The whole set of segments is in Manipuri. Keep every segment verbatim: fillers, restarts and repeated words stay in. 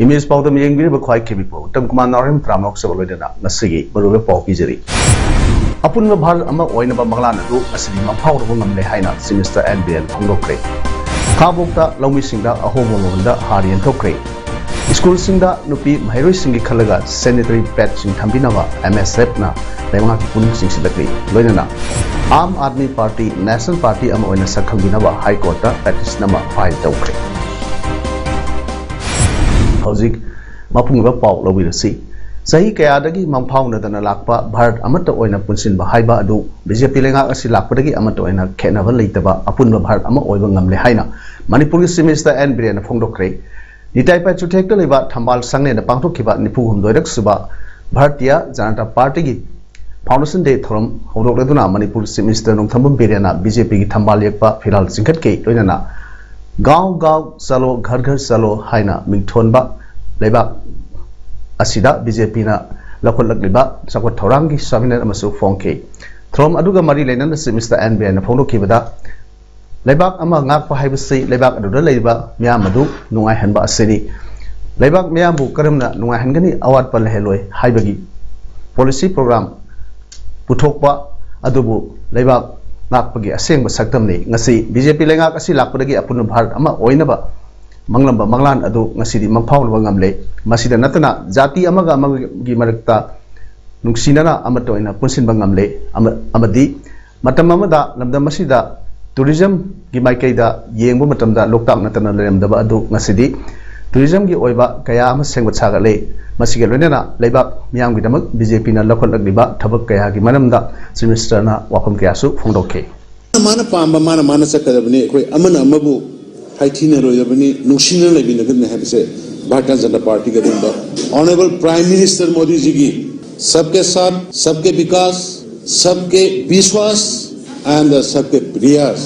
ꯏꯃꯦꯖ ꯄꯥꯎꯗꯝ ꯌꯦꯡꯕꯤꯔꯤꯕ ꯈ꯭ꯋꯥꯏ ꯈꯦꯕꯤꯄꯨ ꯎꯇꯝ ꯀꯨꯃꯥꯔ ꯅꯥꯎꯔꯦꯝ ꯇꯔꯥꯃꯔꯣꯛꯆꯕ ꯂꯣꯏꯅꯅ ꯉꯁꯤꯒꯤ ꯃꯔꯨꯑꯣꯏꯕ ꯄꯥꯎ ꯄꯤꯖꯔꯤ꯫ ꯑꯄꯨꯟꯕ ꯚꯥꯔꯠ ꯑꯃ ꯑꯣꯏꯅꯕ ꯃꯪꯂꯥꯟ ꯑꯗꯨ ꯉꯁꯤꯗꯤ ꯃꯪꯐꯥꯎꯅꯕ ꯉꯝꯂꯦ ꯍꯥꯏꯅ Chief Minister ꯑꯦꯟ ꯕꯤꯔꯦꯟ ꯐꯣꯡꯗꯣꯛꯈ꯭ꯔꯦ꯫ ꯈꯥꯕꯣꯛꯇ ꯂꯧꯃꯤꯁꯤꯡꯗ ꯑꯍꯣꯡꯕ ꯃꯃꯜꯗ ꯍꯥꯔ ꯌꯦꯟꯊꯣꯛꯈ꯭ꯔꯦ꯫ ꯁ꯭ꯀꯨꯜꯁꯤꯡꯗ ꯅꯨꯄꯤ ꯃꯍꯩꯔꯣꯏꯁꯤꯡꯒꯤ ꯈꯜꯂꯒ sanitary padꯁꯤꯡ ꯊꯝꯕꯤꯅꯕ MSFꯅ ꯂꯩꯉꯥꯛꯀꯤ ꯄꯨꯛꯅꯤꯡ ꯆꯤꯡꯁꯤꯜꯂꯛꯂꯤ꯫ ꯂꯣꯏꯅꯅ Aam Aadmi party national party ꯑꯃ ꯑꯣꯏꯅ ꯁꯛꯈꯪꯕꯤꯅꯕ ꯍꯥꯏ ꯀꯣꯔꯠꯇ petition ꯑꯃ file ꯇꯧꯈ꯭ꯔꯦ꯫ ꯍꯧꯖꯤꯛ ꯃꯄꯨꯡ ꯑꯣꯏꯕ ꯄꯥꯎ ꯂꯧꯕꯤꯔꯁꯤ꯫ ꯆꯍꯤ ꯀꯌꯥꯗꯒꯤ ꯃꯪꯐꯥꯎꯅꯗꯅ ꯂꯥꯛꯄ ꯚꯥꯔꯠ ꯑꯃꯠꯇ ꯑꯣꯏꯅ ꯄꯨꯟꯁꯤꯟꯕ ꯍꯥꯏꯕ ꯑꯗꯨ ꯕꯤ ꯖꯦ ꯄꯤ ꯂꯩꯉꯥꯛ ꯑꯁꯤ ꯂꯥꯛꯄꯗꯒꯤ ꯑꯃꯠꯇ ꯑꯣꯏꯅ ꯈꯦꯠꯅꯕ ꯂꯩꯇꯕ ꯑꯄꯨꯟꯕ ꯚꯥꯔꯠ ꯑꯃ ꯑꯣꯏꯕ ꯉꯝꯂꯦ ꯍꯥꯏꯅ ꯃꯅꯤꯄꯨꯔꯒꯤ Chief Minister ꯑꯦꯟ ꯕꯤꯔꯦꯟꯅ ꯐꯣꯡꯗꯣꯛꯈ꯭ꯔꯦ꯫ ꯅꯤꯇꯥꯏ ꯄꯥꯏꯆꯨꯊꯦꯛꯇ ꯂꯩꯕ ꯊꯝꯕꯥꯜ ꯁꯪꯂꯦꯟꯗ ꯄꯥꯡꯊꯣꯛꯈꯤꯕ ꯅꯤꯐꯨ ꯍꯨꯝꯗꯣꯏꯔꯛ ꯁꯨꯕ ꯚꯥꯔꯇꯤꯌ ꯖꯅꯇꯥ ꯄꯥꯔꯇꯤꯒꯤ Foundation Day ꯊꯧꯔꯝ ꯍꯧꯗꯣꯛꯂꯗꯨꯅ ꯃꯅꯤꯄꯨꯔ Chief Minister ꯅꯣꯡꯊꯣꯝꯕꯝ ꯕꯤꯔꯦꯟꯅ ꯕꯤ ꯖꯦ ꯄꯤꯒꯤ ꯊꯝꯕꯥꯜ ꯌꯦꯛꯄ ꯐꯤꯔꯥꯜ ꯆꯤꯡꯈꯠꯈꯤ꯫ ꯂꯣꯏꯅꯅ "ꯒꯥꯎ ꯒꯥꯎ ꯆꯂꯣ, ꯘꯔ ꯘꯔ ꯆꯂꯣ" ꯍꯥꯏꯅ ꯃꯤꯡꯊꯣꯟꯕ ꯂꯩꯕꯥꯛ ꯑꯁꯤꯗ ꯕꯤ ꯖꯦ ꯄꯤꯅ ꯂꯧꯈꯠꯂꯛꯂꯤꯕ ꯆꯥꯎꯈꯠ ꯊꯧꯔꯥꯡꯒꯤ souvenir ꯑꯃꯁꯨ ꯐꯣꯡꯈꯤ꯫ ꯊꯧꯔꯝ ꯑꯗꯨꯒ ꯃꯔꯤ ꯂꯩꯅꯅ Chief Minister ꯑꯦꯟ ꯕꯤꯔꯦꯟꯅ ꯐꯣꯡꯗꯣꯛꯈꯤꯕꯗ, ꯂꯩꯕꯥꯛ ꯑꯃ ꯉꯥꯛꯄ ꯍꯥꯏꯕꯁꯤ ꯂꯩꯕꯥꯛ ꯑꯗꯨꯗ ꯂꯩꯔꯤꯕ ꯃꯤꯌꯥꯝ ꯑꯗꯨ ꯅꯨꯡꯉꯥꯏꯍꯟꯕ ꯑꯁꯤꯅꯤ꯫ ꯂꯩꯕꯥꯛ ꯃꯤꯌꯥꯝꯕꯨ ꯀꯔꯝꯅ ꯅꯨꯡꯉꯥꯏꯍꯟꯒꯅꯤ, ꯑꯋꯥꯠꯄ ꯂꯩꯍꯜꯂꯣꯏ ꯍꯥꯏꯕꯒꯤ policy program ꯄꯨꯊꯣꯛꯄ ꯑꯗꯨꯕꯨ ꯂꯩꯕꯥꯛ ꯉꯥꯛꯄꯒꯤ ꯑꯁꯦꯡꯕ ꯁꯛꯇꯝꯅꯤ꯫ ꯉꯁꯤ ꯕꯤ ꯖꯦ ꯄꯤ ꯂꯩꯉꯥꯛ ꯑꯁꯤ ꯂꯥꯛꯄꯗꯒꯤ ꯑꯄꯨꯟꯕ ꯚꯥꯔꯠ ꯑꯃ ꯑꯣꯏꯅꯕ ꯃꯪꯂꯝꯕ ꯃꯪꯂꯥꯟ ꯑꯗꯨ ꯉꯁꯤꯗꯤ ꯃꯪꯐꯥꯎꯅꯕ ꯉꯝꯂꯦ꯫ ꯃꯁꯤꯗ ꯅꯠꯇꯅ ꯖꯥꯇꯤ ꯑꯃꯒ ꯑꯃꯒꯤ ꯃꯔꯛꯇ ꯅꯨꯡꯁꯤꯅꯅ ꯑꯃꯠꯇ ꯑꯣꯏꯅ ꯄꯨꯟꯁꯤꯟꯕ ꯉꯝꯂꯦ꯫ ꯑꯃ-, ꯑꯃꯗꯤ ꯃꯇꯝ ꯑꯃꯗ ꯂꯝꯗꯝ ꯑꯁꯤꯗ tourismꯒꯤ ꯃꯥꯏꯀꯩꯗ ꯌꯦꯡꯕ ꯃꯇꯝꯗ ꯂꯣꯛꯇꯥꯛ ꯅꯠꯇꯅ ꯂꯩꯔꯝꯗꯕ ꯑꯗꯨ ꯉꯁꯤꯗꯤ tourismꯒꯤ ꯑꯣꯏꯕ ꯀꯌꯥ ꯑꯃ ꯁꯦꯝꯒꯠ ꯁꯥꯒꯠꯂꯦ꯫ ꯃꯁꯤꯒ ꯂꯣꯏꯅꯅ ꯂꯩꯕꯥꯛ ꯃꯤꯌꯥꯝꯒꯤꯗꯃꯛ ꯕꯤ ꯖꯦ ꯄꯤꯅ ꯂꯧꯈꯠꯂꯛꯂꯤꯕ ꯊꯕꯛ ꯀꯌꯥꯒꯤ ꯃꯔꯝꯗ Chief Ministerꯅ ꯋꯥꯐꯝ ꯀꯌꯥꯁꯨ ꯐꯣꯡꯗꯣꯛꯈꯤ꯫ ꯃꯥꯅ ꯄꯥꯝꯕ, ꯃꯥꯅ, ꯃꯥꯅ ꯆꯠꯀꯗꯕꯅꯤ꯫ ꯑꯩꯈꯣꯏ ꯑꯃꯅ ꯑꯃꯕꯨ ꯍꯥꯏꯊꯤꯅꯔꯣꯏꯗꯕꯅꯤ, ꯅꯨꯡꯁꯤꯅꯅ ꯂꯩꯃꯤꯟꯅꯒꯗꯕꯅꯤ ꯍꯥꯏꯕꯁꯦ ꯚꯥꯔꯇꯤꯌ ꯖꯅꯇꯥ ꯄꯥꯔꯇꯤꯒꯤ ꯑꯗꯨꯒꯨꯝꯕ Honourable Prime Minister ꯃꯣꯗꯤꯖꯤꯒꯤ "सबके साथ, सबके विकास, सबके विश्वास and सबके प्रयास"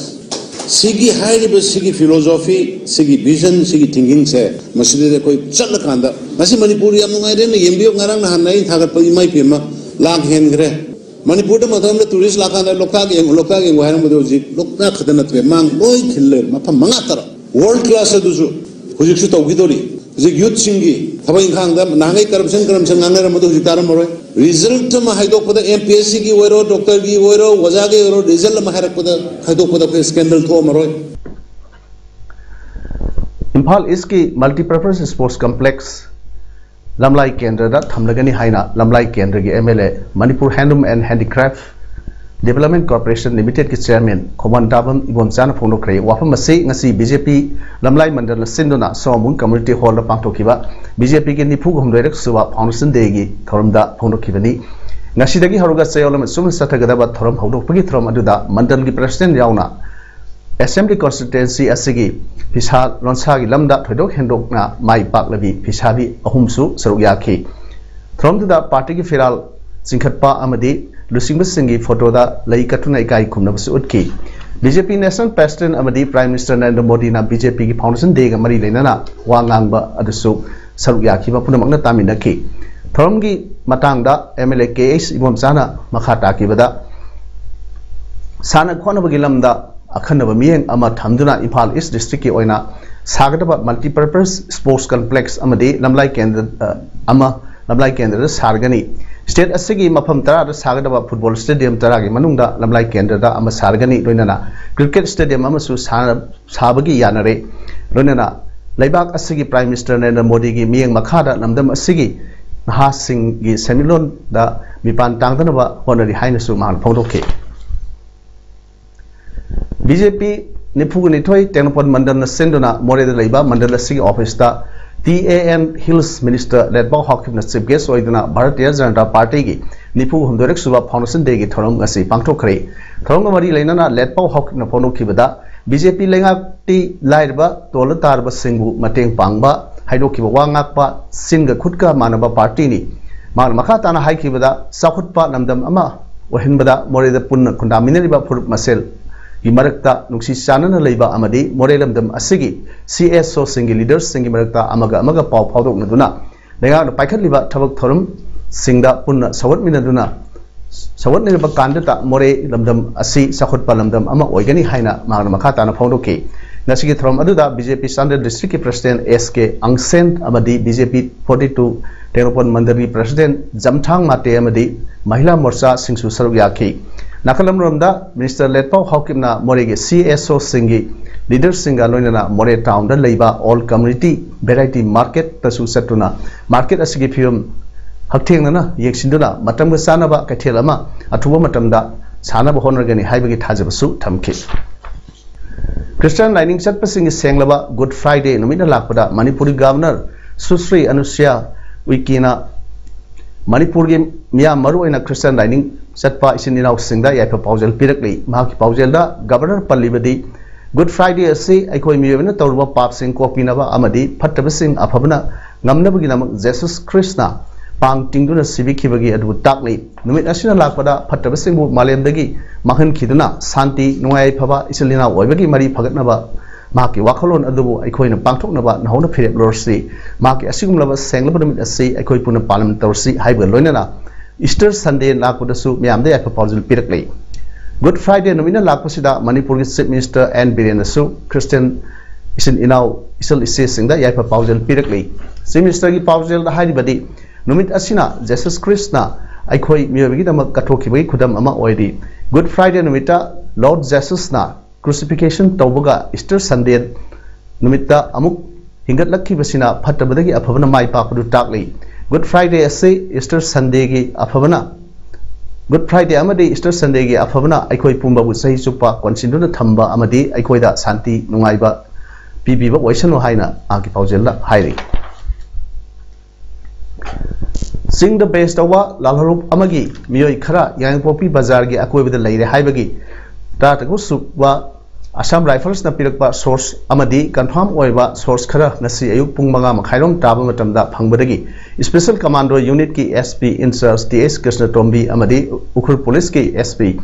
ꯁꯤꯒꯤ ꯍꯥꯏꯔꯤꯕ ꯁꯤꯒꯤ philosophy, ꯁꯤꯒꯤ vision, ꯁꯤꯒꯤ thinkingꯁꯦ ꯃꯁꯤꯗꯩꯗ ꯑꯩꯈꯣꯏ ꯆꯠꯂꯀꯥꯟꯗ ꯉꯁꯤ ꯃꯅꯤꯄꯨꯔ ꯌꯥꯝ ꯅꯨꯡꯉꯥꯏꯔꯦꯅ ꯌꯦꯡꯕꯤꯌꯨ꯫ ꯉꯔꯥꯡ ꯅꯍꯥꯟ ꯑꯩꯅ ꯊꯥꯒꯠꯄ ꯏꯃꯥ ꯏꯄꯦꯝꯃ ꯂꯥꯛ ꯍꯦꯟꯈ꯭ꯔꯦ꯫ ꯃꯅꯤꯄꯨꯔꯗ ꯃꯇꯝ ꯑꯃꯗ tourist ꯂꯥꯛꯀꯥꯟꯗ ꯂꯣꯛꯇꯥꯛ ꯌꯦꯡꯉꯨ, ꯂꯣꯛꯇꯥꯛ ꯌꯦꯡꯉꯨ ꯍꯥꯏꯔꯝꯕꯗꯣ ꯍꯧꯖꯤꯛ ꯂꯣꯛꯇꯥꯛ ꯈꯛꯇ ꯅꯠꯇ꯭ꯔꯦ, ꯃꯥꯡ ꯂꯣꯏ ꯈꯤꯜꯂꯦ, ꯃꯐꯝ ꯃꯉꯥ ꯇꯔꯥ꯫ World class ꯑꯗꯨꯁꯨ ꯍꯧꯖꯤꯛꯁꯨ ꯇꯧꯈꯤꯗꯣꯔꯤ꯫ ꯍꯧꯖꯤꯛ ꯌꯨꯠꯁꯤꯡꯒꯤ ꯊꯕꯛ ꯏꯪꯈꯥꯡꯗ ꯅꯍꯥꯟꯒꯩ ꯀꯔꯞꯁꯟ ꯀꯔꯞꯁꯟ ꯉꯥꯡꯅꯔꯝꯕꯗꯣ ꯍꯧꯖꯤꯛ ꯇꯥꯔꯝꯃꯔꯣꯏ꯫ ꯔꯤꯖꯜꯠ ꯑꯃ ꯍꯥꯏꯗꯣꯛꯄꯗ, ꯑꯦꯝ ꯄꯤ ꯑꯦꯁ ꯁꯤꯒꯤ ꯑꯣꯏꯔꯣ, ꯗꯣꯛꯇꯔꯒꯤ ꯑꯣꯏꯔꯣ, ꯑꯣꯖꯥꯒꯤ ꯑꯣꯏꯔꯣ, ꯔꯤꯖꯜꯠ ꯑꯃ ꯍꯥꯏꯔꯛꯄꯗ, ꯍꯥꯏꯗꯣꯛꯄꯗ ꯑꯩꯈꯣꯏ ꯁ꯭ꯀꯦꯟꯗꯜ ꯊꯣꯛꯑꯝꯃꯔꯣꯏ꯫ ꯏꯝꯐꯥꯜ ꯏꯁꯀꯤ ꯃꯜꯇꯤꯄꯔꯄꯁ ꯁ꯭ꯄꯣꯔꯠꯁ ꯀꯝꯄ꯭ꯂꯦꯛꯁ ꯂꯝꯂꯥꯏ ꯀꯦꯟꯗ꯭ꯔꯗ ꯊꯝꯂꯒꯅꯤ ꯍꯥꯏꯅ ꯂꯝꯂꯥꯏ ꯀꯦꯟꯗ꯭ꯔꯒꯤ M L A, Manipur handloom and handicraft development corporation ꯂꯤꯃꯤꯇꯦꯗꯀꯤ ꯆꯤꯌꯔꯃꯦꯟ ꯈꯣꯡꯕꯥꯟ ꯇꯥꯕꯝ ꯏꯕꯣꯝꯆꯥꯅ ꯐꯣꯡꯗꯣꯛꯈ꯭ꯔꯦ꯫ ꯋꯥꯐꯝ ꯑꯁꯤ ꯉꯁꯤ ꯕꯤ ꯖꯦ ꯄꯤ ꯂꯝꯂꯥꯏ ꯃꯟꯗꯜꯅ ꯁꯤꯟꯗꯨꯅ ꯁꯣꯃꯕꯨꯡ ꯀꯝꯃ꯭ꯌꯨꯅꯤꯇꯤ ꯍꯣꯜꯗ ꯄꯥꯡꯊꯣꯛꯈꯤꯕ ꯕꯤ ꯖꯦ ꯄꯤꯒꯤ ꯅꯤꯐꯨ ꯍꯨꯝꯗꯣꯏꯔꯛ ꯁꯨꯕ ꯐꯥꯎꯟꯗꯦꯁꯟ ꯗꯦꯒꯤ ꯊꯧꯔꯝꯗ ꯐꯣꯡꯗꯣꯛꯈꯤꯕꯅꯤ꯫ ꯉꯁꯤꯗꯒꯤ ꯍꯧꯔꯒ ꯆꯌꯣꯜ ꯑꯃ ꯆꯨꯝꯅ ꯆꯠꯊꯒꯗꯕ ꯊꯧꯔꯝ ꯍꯧꯗꯣꯛꯄꯒꯤ ꯊꯧꯔꯝ ꯑꯗꯨꯗ ꯃꯟꯗꯜꯒꯤ ꯄ꯭ꯔꯁꯤꯗꯦꯟ ꯌꯥꯎꯅ ꯑꯦꯁꯦꯝꯕ꯭ꯂꯤ ꯀꯣꯟꯁꯇꯤꯇ꯭ꯋꯦꯟꯁꯤ ꯑꯁꯤꯒꯤ ꯐꯤꯁꯥ ꯂꯣꯟꯁꯥꯒꯤ ꯂꯝꯗ ꯊꯣꯏꯗꯣꯛ ꯍꯦꯟꯗꯣꯛꯅ ꯃꯥꯏ ꯄꯥꯛꯂꯕꯤ ꯐꯤꯁꯥꯕꯤ ꯑꯍꯨꯝꯁꯨ ꯁꯔꯨꯛ ꯌꯥꯈꯤ꯫ ꯊꯧꯔꯝꯗꯨꯗ ꯄꯥꯔꯇꯤꯒꯤ ꯐꯤꯔꯥꯜ ꯆꯤꯡꯈꯠꯄ ꯑꯃꯗꯤ ꯂꯨꯆꯤꯡꯕꯁꯤꯡꯒꯤ ꯐꯣꯇꯣꯗ ꯂꯩ ꯀꯠꯇꯨꯅ ꯏꯀꯥꯏ ꯈꯨꯝꯅꯕꯁꯨ ꯎꯠꯈꯤ꯫ ꯕꯤ ꯖꯦ ꯄꯤ ꯅꯦꯁꯅꯦꯜ ꯄ꯭ꯔꯦꯁꯤꯗꯦꯟꯠ ꯑꯃꯗꯤ ꯄ꯭ꯔꯥꯏꯝ ꯃꯤꯅꯤꯁꯇꯔ ꯅꯔꯦꯟꯗ꯭ꯔ ꯃꯣꯗꯤꯅ ꯕꯤ ꯖꯦ ꯄꯤꯒꯤ ꯐꯥꯎꯟꯗꯦꯁꯟ ꯗꯦꯒ ꯃꯔꯤ ꯂꯩꯅꯅ ꯋꯥ ꯉꯥꯡꯕ ꯑꯗꯨꯁꯨ ꯁꯔꯨꯛ ꯌꯥꯈꯤꯕ ꯄꯨꯝꯅꯃꯛꯅ ꯇꯥꯃꯤꯟꯅꯈꯤ꯫ ꯊꯧꯔꯝꯒꯤ ꯃꯇꯥꯡꯗ M L A K H ꯏꯕꯣꯝꯆꯥꯅ ꯃꯈꯥ ꯇꯥꯈꯤꯕꯗ, ꯁꯥꯟꯅ ꯈꯣꯠꯅꯕꯒꯤ ꯂꯝꯗ ꯑꯈꯟꯅꯕ ꯃꯤꯠꯌꯦꯡ ꯑꯃ ꯊꯝꯗꯨꯅ ꯏꯝꯐꯥꯜ ꯏꯁ ꯗꯤꯁꯇ꯭ꯔꯤꯛꯀꯤ ꯑꯣꯏꯅ ꯁꯥꯒꯗꯕ ꯃꯜꯇꯤꯄꯔꯄꯁ ꯁ꯭ꯄꯣꯔꯠꯁ ꯀꯝꯄ꯭ꯂꯦꯛꯁ ꯑꯃꯗꯤ ꯂꯝꯂꯥꯏ ꯀꯦꯟꯗ꯭ꯔ, ꯑ, ꯑꯃ ꯂꯝꯂꯥꯏ ꯀꯦꯟꯗ꯭ꯔꯗ ꯁꯥꯔꯒꯅꯤ꯫ ꯁ꯭ꯇꯦꯠ ꯑꯁꯤꯒꯤ ꯃꯐꯝ ꯇꯔꯥꯗ ꯁꯥꯒꯗꯕ ꯐꯨꯠꯕꯣꯜ ꯁ꯭ꯇꯦꯗꯤꯌꯝ ꯇꯔꯥꯒꯤ ꯃꯅꯨꯡꯗ ꯂꯝꯂꯥꯏ ꯀꯦꯟꯗ꯭ꯔꯗ ꯑꯃ ꯁꯥꯔꯒꯅꯤ, ꯂꯣꯏꯅꯅ ꯀ꯭ꯔꯤꯀꯦꯠ ꯁ꯭ꯇꯦꯗꯤꯌꯝ ꯑꯃꯁꯨ ꯁꯥ-, ꯁꯥꯕꯒꯤ ꯌꯥꯅꯔꯦ꯫ ꯂꯣꯏꯅꯅ ꯂꯩꯕꯥꯛ ꯑꯁꯤꯒꯤ ꯄ꯭ꯔꯥꯏꯝ ꯃꯤꯅꯤꯁꯇꯔ ꯅꯔꯦꯟꯗ꯭ꯔ ꯃꯣꯗꯤꯒꯤ ꯃꯤꯠꯌꯦꯡ ꯃꯈꯥꯗ ꯂꯝꯗꯝ ꯑꯁꯤꯒꯤ ꯅꯍꯥꯁꯤꯡꯒꯤ ꯁꯦꯟꯃꯤꯠꯂꯣꯟꯗ ꯃꯤꯄꯥꯟ ꯇꯥꯡꯗꯅꯕ ꯍꯣꯠꯅꯔꯤ ꯍꯥꯏꯅꯁꯨ ꯃꯍꯥꯛꯅ ꯐꯣꯡꯗꯣꯛꯈꯤ꯫ ꯕꯤ ꯖꯦ ꯄꯤ ꯅꯤꯐꯨꯒ ꯅꯤꯊꯣꯏ ꯇꯦꯡꯅꯧꯄꯜ ꯃꯟꯗꯜꯅ ꯁꯤꯟꯗꯨꯅ ꯃꯣꯔꯦꯗ ꯂꯩꯕ ꯃꯟꯗꯜ ꯑꯁꯤꯒꯤ ꯑꯣꯐꯤꯁꯇ T A N hills minister Letpao ꯍꯥꯎꯀꯤꯞꯅ ꯆꯤꯐ ꯒꯦꯁ ꯑꯣꯏꯗꯨꯅ ꯚꯥꯔꯇꯤꯌ ꯖꯅꯇꯥ ꯄꯥꯔꯇꯤꯒꯤ ꯅꯤꯐꯨ ꯍꯨꯝꯗꯣꯏꯔꯛ ꯁꯨꯕ ꯐꯥꯎꯟꯗꯦꯁꯟ ꯗꯦꯒꯤ ꯊꯧꯔꯝ ꯉꯁꯤ ꯄꯥꯡꯊꯣꯛꯈ꯭ꯔꯦ꯫ ꯊꯧꯔꯝꯒ ꯃꯔꯤ ꯂꯩꯅꯅ ꯂꯦꯠꯄꯥꯎ ꯍꯥꯎꯀꯤꯞꯅ ꯐꯣꯡꯗꯣꯛꯈꯤꯕꯗ, ꯕꯤ ꯖꯦ ꯄꯤ ꯂꯩꯉꯥꯛꯇꯤ ꯂꯥꯏꯔꯕ, ꯇꯣꯜꯂ ꯇꯥꯔꯕꯁꯤꯡꯕꯨ ꯃꯇꯦꯡ ꯄꯥꯡꯕ ꯍꯥꯏꯗꯣꯛꯈꯤꯕ ꯋꯥ ꯉꯥꯛꯄ, ꯆꯤꯟꯒ ꯈꯨꯠꯀ ꯃꯥꯟꯅꯕ ꯄꯥꯔꯇꯤꯅꯤ꯫ ꯃꯍꯥꯛꯅ ꯃꯈꯥ ꯇꯥꯅ ꯍꯥꯏꯈꯤꯕꯗ, ꯆꯥꯎꯈꯠꯄ ꯂꯝꯗꯝ ꯑꯃ ꯑꯣꯏꯍꯟꯕꯗ ꯃꯣꯔꯦꯗ ꯄꯨꯟꯅ ꯈꯨꯟꯗꯥꯃꯤꯟꯅꯔꯤꯕ ꯐꯨꯔꯨꯞ ꯃꯁꯦꯜꯒꯤ ꯃꯔꯛꯇ ꯅꯨꯡꯁꯤ ꯆꯥꯟꯅꯅ ꯂꯩꯕ ꯑꯃꯗꯤ ꯃꯣꯔꯦ ꯂꯝꯗꯝ ꯑꯁꯤꯒꯤ ꯁꯤ ꯑꯦꯁ ꯑꯣꯁꯤꯡꯒꯤ ꯂꯤꯗꯔꯁꯤꯡꯒꯤ ꯃꯔꯛꯇ ꯑꯃꯒ ꯑꯃꯒ ꯄꯥꯎ ꯐꯥꯎꯗꯣꯛꯅꯗꯨꯅ ꯂꯩꯉꯥꯛꯅ ꯄꯥꯏꯈꯠꯂꯤꯕ ꯊꯕꯛ ꯊꯧꯔꯝꯁꯤꯡꯗ ꯄꯨꯟꯅ ꯁꯧꯒꯠꯃꯤꯟꯅꯗꯨꯅ, ꯁꯧꯒꯠꯃꯤꯟꯅꯕ ꯀꯥꯟꯗꯇ ꯃꯣꯔꯦ ꯂꯝꯗꯝ ꯑꯁꯤ ꯆꯥꯎꯈꯠꯄ ꯂꯝꯗꯝ ꯑꯃ ꯑꯣꯏꯒꯅꯤ ꯍꯥꯏꯅ ꯃꯍꯥꯛꯅ ꯃꯈꯥ ꯇꯥꯅ ꯐꯣꯡꯗꯣꯛꯈꯤ꯫ ꯉꯁꯤꯒꯤ ꯊꯧꯔꯝ ꯑꯗꯨꯗ BJP Chandel District ꯀꯤ President S K Angsen ꯑꯃꯗꯤ BJP forty two Tengnoupal ꯃꯟꯗꯜꯒꯤ President ꯖꯝꯊꯥꯡ Mate ꯑꯃꯗꯤ ꯃꯍꯤꯂꯥ ꯃꯣꯔꯆꯥꯁꯤꯡꯁꯨ ꯁꯔꯨꯛ ꯌꯥꯈꯤ꯫ ꯅꯥꯀꯜ ꯑꯃꯔꯣꯝꯗ Minister ꯂꯦꯠꯄꯥꯎ ꯍꯥꯎꯀꯤꯞꯅ ꯃꯣꯔꯦꯒꯤ CSO ꯁꯤꯡꯒꯤ leader ꯁꯤꯡꯒ ꯂꯣꯏꯅꯅ ꯃꯣꯔꯦ town ꯗ ꯂꯩꯕ All Community Variety Market ꯇꯁꯨ ꯆꯠꯇꯨꯅ market ꯑꯁꯤꯒꯤ ꯐꯤꯕꯝ ꯍꯛꯊꯦꯡꯅꯅ ꯌꯦꯡꯁꯤꯟꯗꯨꯅ ꯃꯇꯝꯒ ꯆꯥꯟꯅꯕ ꯀꯩꯊꯦꯜ ꯑꯃ ꯑꯊꯨꯕ ꯃꯇꯝꯗ ꯁꯥꯅꯕ ꯍꯣꯠꯅꯒꯅꯤ ꯍꯥꯏꯕꯒꯤ ꯊꯥꯖꯕꯁꯨ ꯊꯝꯈꯤ꯫ Christian ꯂꯥꯏꯅꯤꯡ ꯆꯠꯄꯁꯤꯡꯒꯤ ꯁꯦꯡꯂꯕ Good Friday ꯅꯨꯃꯤꯠꯅ ꯂꯥꯛꯄꯗ ꯃꯅꯤꯄꯨꯔꯒꯤ Governor ꯁꯨꯁ꯭ꯔꯤ ꯑꯅꯨꯁ꯭ꯔꯤꯌꯥ ꯎꯏꯀꯦꯅ ꯃꯅꯤꯄꯨꯔꯒꯤ ꯃꯤꯌꯥꯝ, ꯃꯔꯨꯑꯣꯏꯅ Christian ꯂꯥꯏꯅꯤꯡ ꯆꯠꯄ ꯏꯆꯤꯟ ꯏꯅꯥꯎꯁꯤꯡꯗ ꯌꯥꯏꯐ ꯄꯥꯎꯖꯦꯜ ꯄꯤꯔꯛꯂꯤ꯫ ꯃꯍꯥꯛꯀꯤ ꯄꯥꯎꯖꯦꯜꯗ Governor ꯄꯜꯂꯤꯕꯗꯤ, Good Friday ꯑꯁꯤ ꯑꯩꯈꯣꯏ ꯃꯤꯑꯣꯏꯕꯅ ꯇꯧꯔꯨꯕ ꯄꯥꯞꯁꯤꯡ ꯀꯣꯛꯄꯤꯅꯕ ꯑꯃꯗꯤ ꯐꯠꯇꯕꯁꯤꯡ ꯑꯐꯕꯅ ꯉꯝꯅꯕꯒꯤꯗꯃꯛ Jesus Christꯅ ꯄꯥꯡ ꯇꯤꯡꯗꯨꯅ ꯁꯤꯕꯤꯈꯤꯕꯒꯤ ꯑꯗꯨꯕꯨ ꯇꯥꯛꯂꯤ꯫ ꯅꯨꯃꯤꯠ ꯑꯁꯤꯅ ꯂꯥꯛꯄꯗ ꯐꯠꯇꯕꯁꯤꯡꯕꯨ ꯃꯥꯂꯦꯝꯗꯒꯤ ꯃꯥꯡꯍꯟꯈꯤꯗꯨꯅ ꯁꯥꯟꯇꯤ, ꯅꯨꯡꯉꯥꯏ ꯌꯥꯏꯐꯕ, ꯏꯆꯤꯜ ꯏꯅꯥꯎ ꯑꯣꯏꯕꯒꯤ ꯃꯔꯤ ꯐꯒꯠꯅꯕ ꯃꯍꯥꯛꯀꯤ ꯋꯥꯈꯜꯂꯣꯟ ꯑꯗꯨꯕꯨ ꯑꯩꯈꯣꯏꯅ ꯄꯥꯡꯊꯣꯛꯅꯕ ꯅꯍꯧꯅ ꯐꯤꯔꯦꯞ ꯂꯧꯔꯁꯤ꯫ ꯃꯍꯥꯛꯀꯤ ꯑꯁꯤꯒꯨꯝꯂꯕ ꯁꯦꯡꯂꯕ ꯅꯨꯃꯤꯠ ꯑꯁꯤ ꯑꯩꯈꯣꯏ ꯄꯨꯟꯅ ꯄꯥꯂꯟ ꯇꯧꯔꯁꯤ ꯍꯥꯏꯕꯒ ꯂꯣꯏꯅꯅ Easter Sunday ꯂꯥꯛꯄꯗꯁꯨ ꯃꯤꯌꯥꯝꯗ ꯌꯥꯏꯐ ꯄꯥꯎꯖꯦꯜ ꯄꯤꯔꯛꯂꯤ꯫ Good Friday ꯅꯨꯃꯤꯠꯅ ꯂꯥꯛꯄꯁꯤꯗ ꯃꯅꯤꯄꯨꯔꯒꯤ Chief Minister ꯑꯦꯟ ꯕꯤꯔꯦꯟꯅꯁꯨ Christian ꯏꯆꯤꯟ ꯏꯅꯥꯎ, ꯏꯆꯜ ꯏꯆꯦꯁꯤꯡꯗ ꯌꯥꯏꯐ ꯄꯥꯎꯖꯦꯜ ꯄꯤꯔꯛꯂꯤ꯫ Chief Ministerꯒꯤ ꯄꯥꯎꯖꯦꯜꯗ ꯍꯥꯏꯔꯤꯕꯗꯤ, ꯅꯨꯃꯤꯠ ꯑꯁꯤꯅ Jesus Christꯅ ꯑꯩꯈꯣꯏ ꯃꯤꯑꯣꯏꯕꯒꯤꯗꯃꯛ ꯀꯠꯊꯣꯛꯈꯤꯕꯒꯤ ꯈꯨꯗꯝ ꯑꯃ ꯑꯣꯏꯔꯤ꯫ Good Friday ꯅꯨꯃꯤꯠꯇ Lord Jesusꯅ crucifixion ꯇꯧꯕꯒ Easter Sunday ꯅꯨꯃꯤꯠꯇ ꯑꯃꯨꯛ ꯍꯤꯡꯒꯠꯂꯛꯈꯤꯕꯁꯤꯅ ꯐꯠꯇꯕꯗꯒꯤ ꯑꯐꯕꯅ ꯃꯥꯏ ꯄꯥꯛꯄꯗꯨ ꯇꯥꯛꯂꯤ꯫ Good Friday ꯑꯁꯤ Easter Sundayꯒꯤ ꯑꯐꯕꯅ, Good Friday ꯑꯃꯗꯤ Easter Sundayꯒꯤ ꯑꯐꯕꯅ ꯑꯩꯈꯣꯏ ꯄꯨꯝꯕꯕꯨ ꯆꯍꯤ ꯆꯨꯞꯄ ꯀꯣꯟꯁꯤꯟꯗꯨꯅ ꯊꯝꯕ ꯑꯃꯗꯤ ꯑꯩꯈꯣꯏꯗ ꯁꯥꯟꯇꯤ ꯅꯨꯡꯉꯥꯏꯕ ꯄꯤꯕꯤꯕ ꯑꯣꯏꯁꯅꯨ ꯍꯥꯏꯅ ꯃꯍꯥꯛꯀꯤ ꯄꯥꯎꯖꯦꯜꯗ ꯍꯥꯏꯔꯤ꯫ ꯆꯤꯡꯗ base ꯇꯧꯕ ꯂꯥꯜꯍꯧꯂꯨꯞ ꯑꯃꯒꯤ ꯃꯤꯑꯣꯏ ꯈꯔ ꯌꯥꯏꯉꯪꯄꯣꯛꯄꯤ ꯕꯖꯥꯔꯒꯤ ꯑꯀꯣꯏꯕꯗ ꯂꯩꯔꯦ ꯍꯥꯏꯕꯒꯤ ꯇꯔꯥꯇꯔꯨꯛ ꯁꯨꯕ Assam Riflesꯅ ꯄꯤꯔꯛꯄ source ꯑꯃꯗꯤ confirm ꯑꯣꯏꯕ source ꯈꯔ ꯉꯁꯤ ꯑꯌꯨꯛ ꯄꯨꯡ ꯃꯉꯥ ꯃꯈꯥꯏꯔꯣꯝ ꯇꯥꯕ ꯃꯇꯝꯗ ꯐꯪꯕꯗꯒꯤ Special Commando Unitꯀꯤ SP in charge T H Krishnatombi ꯑꯃꯗꯤ ꯎꯈ꯭ꯔꯨꯜ Policeꯀꯤ SP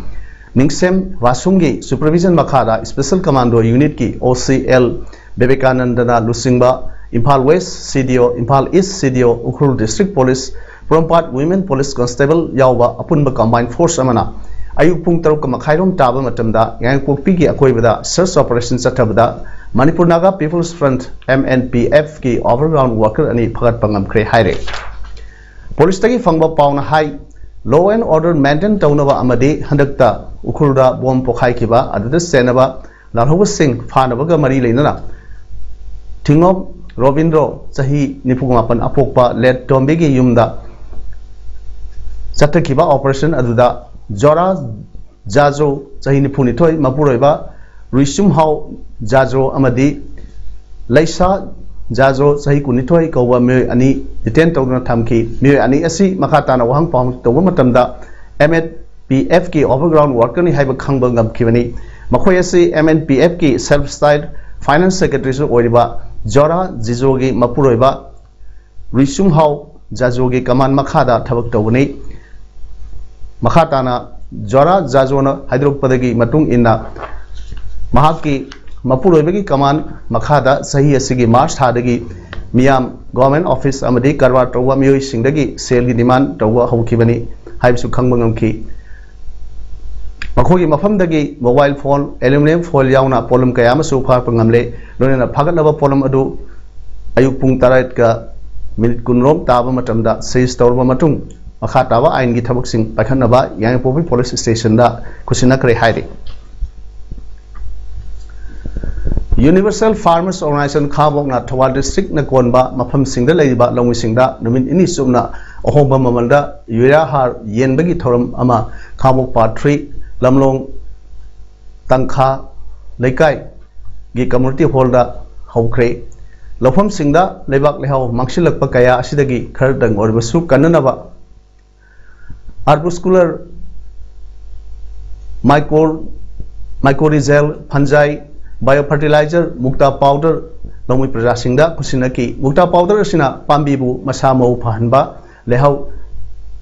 ꯅꯤꯡꯁꯦꯝ ꯋꯥꯁꯨꯝꯒꯤ supervision ꯃꯈꯥꯗ Special Commando Unitꯀꯤ OC ꯑꯦꯜ ꯕꯤꯕꯦꯀꯥꯅꯟꯗꯅ ꯂꯨꯆꯤꯡꯕ Imphal West CDO, Imphal East CDO, Ukhrul District Police, ꯄꯣꯔꯣꯝꯄꯥꯠ Women Police Constable ꯌꯥꯎꯕ ꯑꯄꯨꯟꯕ combined force ꯑꯃꯅ ꯑꯌꯨꯛ ꯄꯨꯡ ꯇꯔꯨꯛ ꯃꯈꯥꯏꯔꯣꯝ ꯇꯥꯕ ꯃꯇꯝꯗ ꯌꯥꯏꯉꯪꯄꯣꯛꯄꯤꯒꯤ ꯑꯀꯣꯏꯕꯗ search operation ꯆꯠꯊꯕꯗ Manipur Naga People's Front, M N P F, ꯀꯤ overground worker ꯑꯅꯤ ꯐꯒꯠꯄ ꯉꯝꯈ꯭ꯔꯦ ꯍꯥꯏꯔꯦ꯫ ꯄꯨꯂꯤꯁꯇꯒꯤ ꯐꯪꯕ ꯄꯥꯎꯅ ꯍꯥꯏ, law and order maintain ꯇꯧꯅꯕ ꯑꯃꯗꯤ ꯍꯟꯗꯛꯇ ꯎꯈ꯭ꯔꯨꯜꯗ ꯕꯣꯝ ꯄꯣꯈꯥꯏꯈꯤꯕ ꯑꯗꯨꯗ ꯆꯦꯟꯅꯕ ꯂꯥꯜꯍꯧꯕꯁꯤꯡ ꯐꯥꯅꯕꯒ ꯃꯔꯤ ꯂꯩꯅꯅ ꯊꯤꯉꯣꯝ ꯔꯣꯕꯤꯟꯗ꯭ꯔꯣ, ꯆꯍꯤ ꯅꯤꯐꯨ ꯃꯥꯄꯟ ꯑꯄꯣꯛꯄ, ꯂꯦꯠ ꯇꯣꯝꯕꯤꯒꯤ ꯌꯨꯝꯗ ꯆꯠꯊꯈꯤꯕ operation ꯑꯗꯨꯗ ꯖꯣꯔꯥ ꯖꯥꯖꯣ, ꯆꯍꯤ ꯅꯤꯐꯨꯅꯤꯊꯣꯏ, ꯃꯄꯨꯔꯣꯏꯕ ꯔꯨꯏꯁꯨꯝꯍꯥꯎ ꯖꯥꯖꯣ ꯑꯃꯗꯤ ꯂꯩꯁꯥ ꯖꯥꯖꯣ, ꯆꯍꯤ ꯀꯨꯟꯅꯤꯊꯣꯏ, ꯀꯧꯕ ꯃꯤꯑꯣꯏ ꯑꯅꯤ detain ꯇꯧꯗꯨꯅ ꯊꯝꯈꯤ꯫ ꯃꯤꯑꯣꯏ ꯑꯅꯤ ꯑꯁꯤ ꯃꯈꯥ ꯇꯥꯅ ꯋꯥꯍꯪ ꯄꯥꯎꯍꯪ ꯇꯧꯕ ꯃꯇꯝꯗ M N P F ꯀꯤ overground worker ꯅꯤ ꯍꯥꯏꯕ ꯈꯪꯕ ꯉꯝꯈꯤꯕꯅꯤ꯫ ꯃꯈꯣꯏ ꯑꯁꯤ M N P F ꯀꯤ self styled finance secretary ꯁꯨ ꯑꯣꯏꯔꯤꯕ ꯖꯣꯔꯥ ꯖꯤꯖꯣꯒꯤ ꯃꯄꯨꯔꯣꯏꯕ ꯔꯨꯏꯁꯨꯝꯍꯥꯎ ꯖꯥꯖꯣꯒꯤ command ꯃꯈꯥꯗ ꯊꯕꯛ ꯇꯧꯕꯅꯤ꯫ ꯃꯈꯥ ꯇꯥꯅ ꯖꯣꯔꯥ ꯖꯥꯖꯣꯅ ꯍꯥꯏꯗꯣꯔꯛꯄꯗꯒꯤ ꯃꯇꯨꯡ ꯏꯟꯅ ꯃꯍꯥꯛꯀꯤ ꯃꯄꯨꯔꯣꯏꯕꯒꯤ command ꯃꯈꯥꯗ ꯆꯍꯤ ꯑꯁꯤꯒꯤ March ꯊꯥꯗꯒꯤ ꯃꯤꯌꯥꯝ, government office ꯑꯃꯗꯤ ꯀꯔꯕꯥꯔ ꯇꯧꯕ ꯃꯤꯑꯣꯏꯁꯤꯡꯗꯒꯤ ꯁꯦꯜꯒꯤ demand ꯇꯧꯕ ꯍꯧꯈꯤꯕꯅꯤ ꯍꯥꯏꯕꯁꯨ ꯈꯪꯕ ꯉꯝꯈꯤ꯫ ꯃꯈꯣꯏꯒꯤ ꯃꯐꯝꯗꯒꯤ mobile phone, aluminium foil ꯌꯥꯎꯅ ꯄꯣꯠꯂꯝ ꯀꯌꯥ ꯑꯃꯁꯨ ꯐꯥꯔꯛꯄ ꯉꯝꯂꯦ꯫ ꯂꯣꯏꯅꯅ ꯐꯥꯒꯠꯂꯕ ꯄꯣꯠꯂꯝ ꯑꯗꯨ ꯑꯌꯨꯛ ꯄꯨꯡ ꯇꯔꯦꯠꯀ minute ꯀꯨꯟꯔꯣꯝ ꯇꯥꯕ ꯃꯇꯝꯗ seize ꯇꯧꯔꯕ ꯃꯇꯨꯡ, ꯃꯈꯥ ꯇꯥꯕ ꯑꯥꯏꯟꯒꯤ ꯊꯕꯛꯁꯤꯡ ꯄꯥꯏꯈꯠꯅꯕ ꯌꯥꯏꯉꯪꯄꯣꯛꯄꯤ police station ꯗ ꯈꯨꯠꯁꯤꯟꯅꯈ꯭ꯔꯦ ꯍꯥꯏꯔꯤ꯫ Universal Farmers Organization ꯈꯥꯉꯕꯣꯛꯅ Thoubal district ꯅ ꯀꯣꯟꯕ ꯃꯐꯝꯁꯤꯡꯗ ꯂꯩꯔꯤꯕ ꯂꯧꯃꯤꯁꯤꯡꯗ ꯅꯨꯃꯤꯠ ꯅꯤꯅꯤ ꯆꯨꯞꯅ ꯑꯍꯣꯡꯕ ꯃꯃꯜꯗ ꯌꯨꯔꯤꯌꯥ ꯍꯥꯔ ꯌꯦꯟꯕꯒꯤ ꯊꯧꯔꯝ ꯑꯃ ꯈꯥꯉꯕꯣꯛ Part three, ꯂꯝꯂꯣꯡ ꯇꯪꯈꯥ ꯂꯩꯀꯥꯏꯒꯤ community hall ꯗ ꯍꯧꯈ꯭ꯔꯦ꯫ ꯂꯧꯐꯝꯁꯤꯡꯗ ꯂꯩꯕꯥꯛ ꯂꯩꯍꯥꯎ ꯃꯥꯡꯁꯤꯜꯂꯛꯄ ꯀꯌꯥ ꯑꯁꯤꯗꯒꯤ ꯈꯔꯗꯪ ꯑꯣꯏꯔꯕꯁꯨ ꯀꯟꯅꯅꯕ arbuscular, mycor-, mycorrhizal fungi, biofertilizer, ꯃꯨꯛꯇꯥ powder ꯂꯧꯃꯤ ꯄ꯭ꯔꯖꯥꯁꯤꯡꯗ ꯈꯨꯠꯁꯤꯟꯅꯈꯤ꯫ ꯃꯨꯛꯇꯥ powder ꯑꯁꯤꯅ ꯄꯥꯝꯕꯤꯕꯨ ꯃꯁꯥ ꯃꯎ ꯐꯍꯟꯕ, ꯂꯩꯍꯥꯎ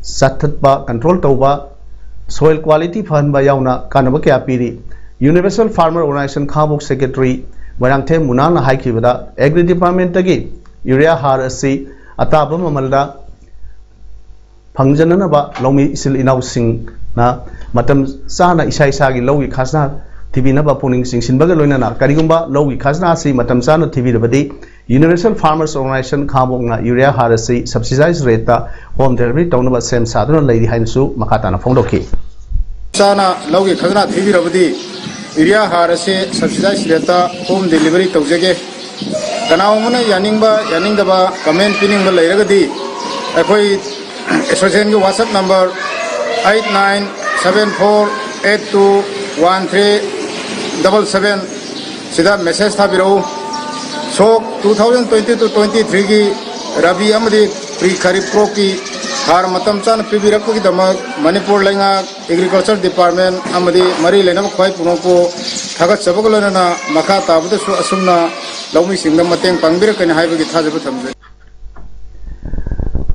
ꯆꯥꯊꯠꯄ control ꯇꯧꯕ, soil quality ꯐꯍꯟꯕ ꯌꯥꯎꯅ ꯀꯥꯟꯅꯕ ꯀꯌꯥ ꯄꯤꯔꯤ꯫ Universal Farmer Organization ꯈꯥꯉꯕꯣꯛ secretary ꯃꯣꯏꯔꯥꯡꯊꯦꯝ ꯃꯨꯅꯥꯜꯅ ꯍꯥꯏꯈꯤꯕꯗ, agri department ꯇꯒꯤ ꯌꯨꯔꯤꯌꯥ ꯍꯥꯔ ꯑꯁꯤ ꯑꯇꯥꯕ ꯃꯃꯜꯗ ꯐꯪꯖꯅꯅꯕ ꯂꯧꯃꯤ ꯏꯆꯤꯜ ꯏꯅꯥꯎꯁꯤꯡꯅ ꯃꯇꯝ ꯆꯥꯅ ꯏꯁꯥ ꯏꯁꯥꯒꯤ ꯂꯧꯒꯤ ꯈꯥꯖꯅꯥ ꯊꯤꯕꯤꯅꯕ ꯄꯨꯛꯅꯤꯡ ꯆꯤꯡꯁꯤꯟꯕꯒ ꯂꯣꯏꯅꯅ, ꯀꯔꯤꯒꯨꯝꯕ ꯂꯧꯒꯤ ꯈꯥꯖꯅꯥ ꯑꯁꯤ ꯃꯇꯝ ꯆꯥꯅ ꯊꯤꯕꯤꯔꯕꯗꯤ, Universal Farmers Organization ꯈꯥꯉꯕꯣꯛꯅ ꯌꯨꯔꯤꯌꯥ ꯍꯥꯔ ꯑꯁꯤ subsidized rate ꯇ home delivery ꯇꯧꯅꯕ ꯁꯦꯝ ꯁꯥꯗꯨꯅ ꯂꯩꯔꯤ ꯍꯥꯏꯅꯁꯨ ꯃꯈꯥ ꯇꯥꯅ ꯐꯣꯡꯗꯣꯛꯈꯤ꯫ ꯆꯥꯅ ꯂꯧꯒꯤ ꯈꯥꯖꯅꯥ ꯊꯤꯕꯤꯔꯕꯗꯤ ꯌꯨꯔꯤꯌꯥ ꯍꯥꯔ ꯑꯁꯤ subsidized rate ꯇ home delivery ꯇꯧꯖꯒꯦ꯫ ꯀꯅꯥꯒꯨꯝꯕꯅ ꯌꯥꯅꯤꯡꯕ ꯌꯥꯅꯤꯡꯗꯕ comment ꯄꯤꯅꯤꯡꯕ ꯂꯩꯔꯒꯗꯤ ꯑꯩꯈꯣꯏ association ꯒꯤ WhatsApp number eight nine seven four eight two one three double seven ꯁꯤꯗ message ꯊꯥꯕꯤꯔꯛꯎ꯫ ꯁꯣꯛ two thousand twenty two twenty three ꯒꯤ ꯔꯕꯤ ꯑꯃꯗꯤ pre kharif crop ꯀꯤ ꯍꯥꯔ ꯃꯇꯝ ꯆꯥꯅ ꯄꯤꯕꯤꯔꯛꯄꯒꯤꯗꯃꯛ ꯃꯅꯤꯄꯨꯔ ꯂꯩꯉꯥꯛ, Agriculture Department ꯑꯃꯗꯤ ꯃꯔꯤ ꯂꯩꯅꯕ ꯈ꯭ꯋꯥꯏ ꯄꯨꯝꯅꯃꯛꯄꯨ ꯊꯥꯒꯠꯆꯕꯒ ꯂꯣꯏꯅꯅ ꯃꯈꯥ ꯇꯥꯕꯗꯁꯨ ꯑꯁꯨꯝꯅ ꯂꯧꯃꯤꯁꯤꯡꯗ ꯃꯇꯦꯡ ꯄꯥꯡꯕꯤꯔꯛꯀꯅꯤ ꯍꯥꯏꯕꯒꯤ ꯊꯥꯖꯕ ꯊꯝꯖꯩ꯫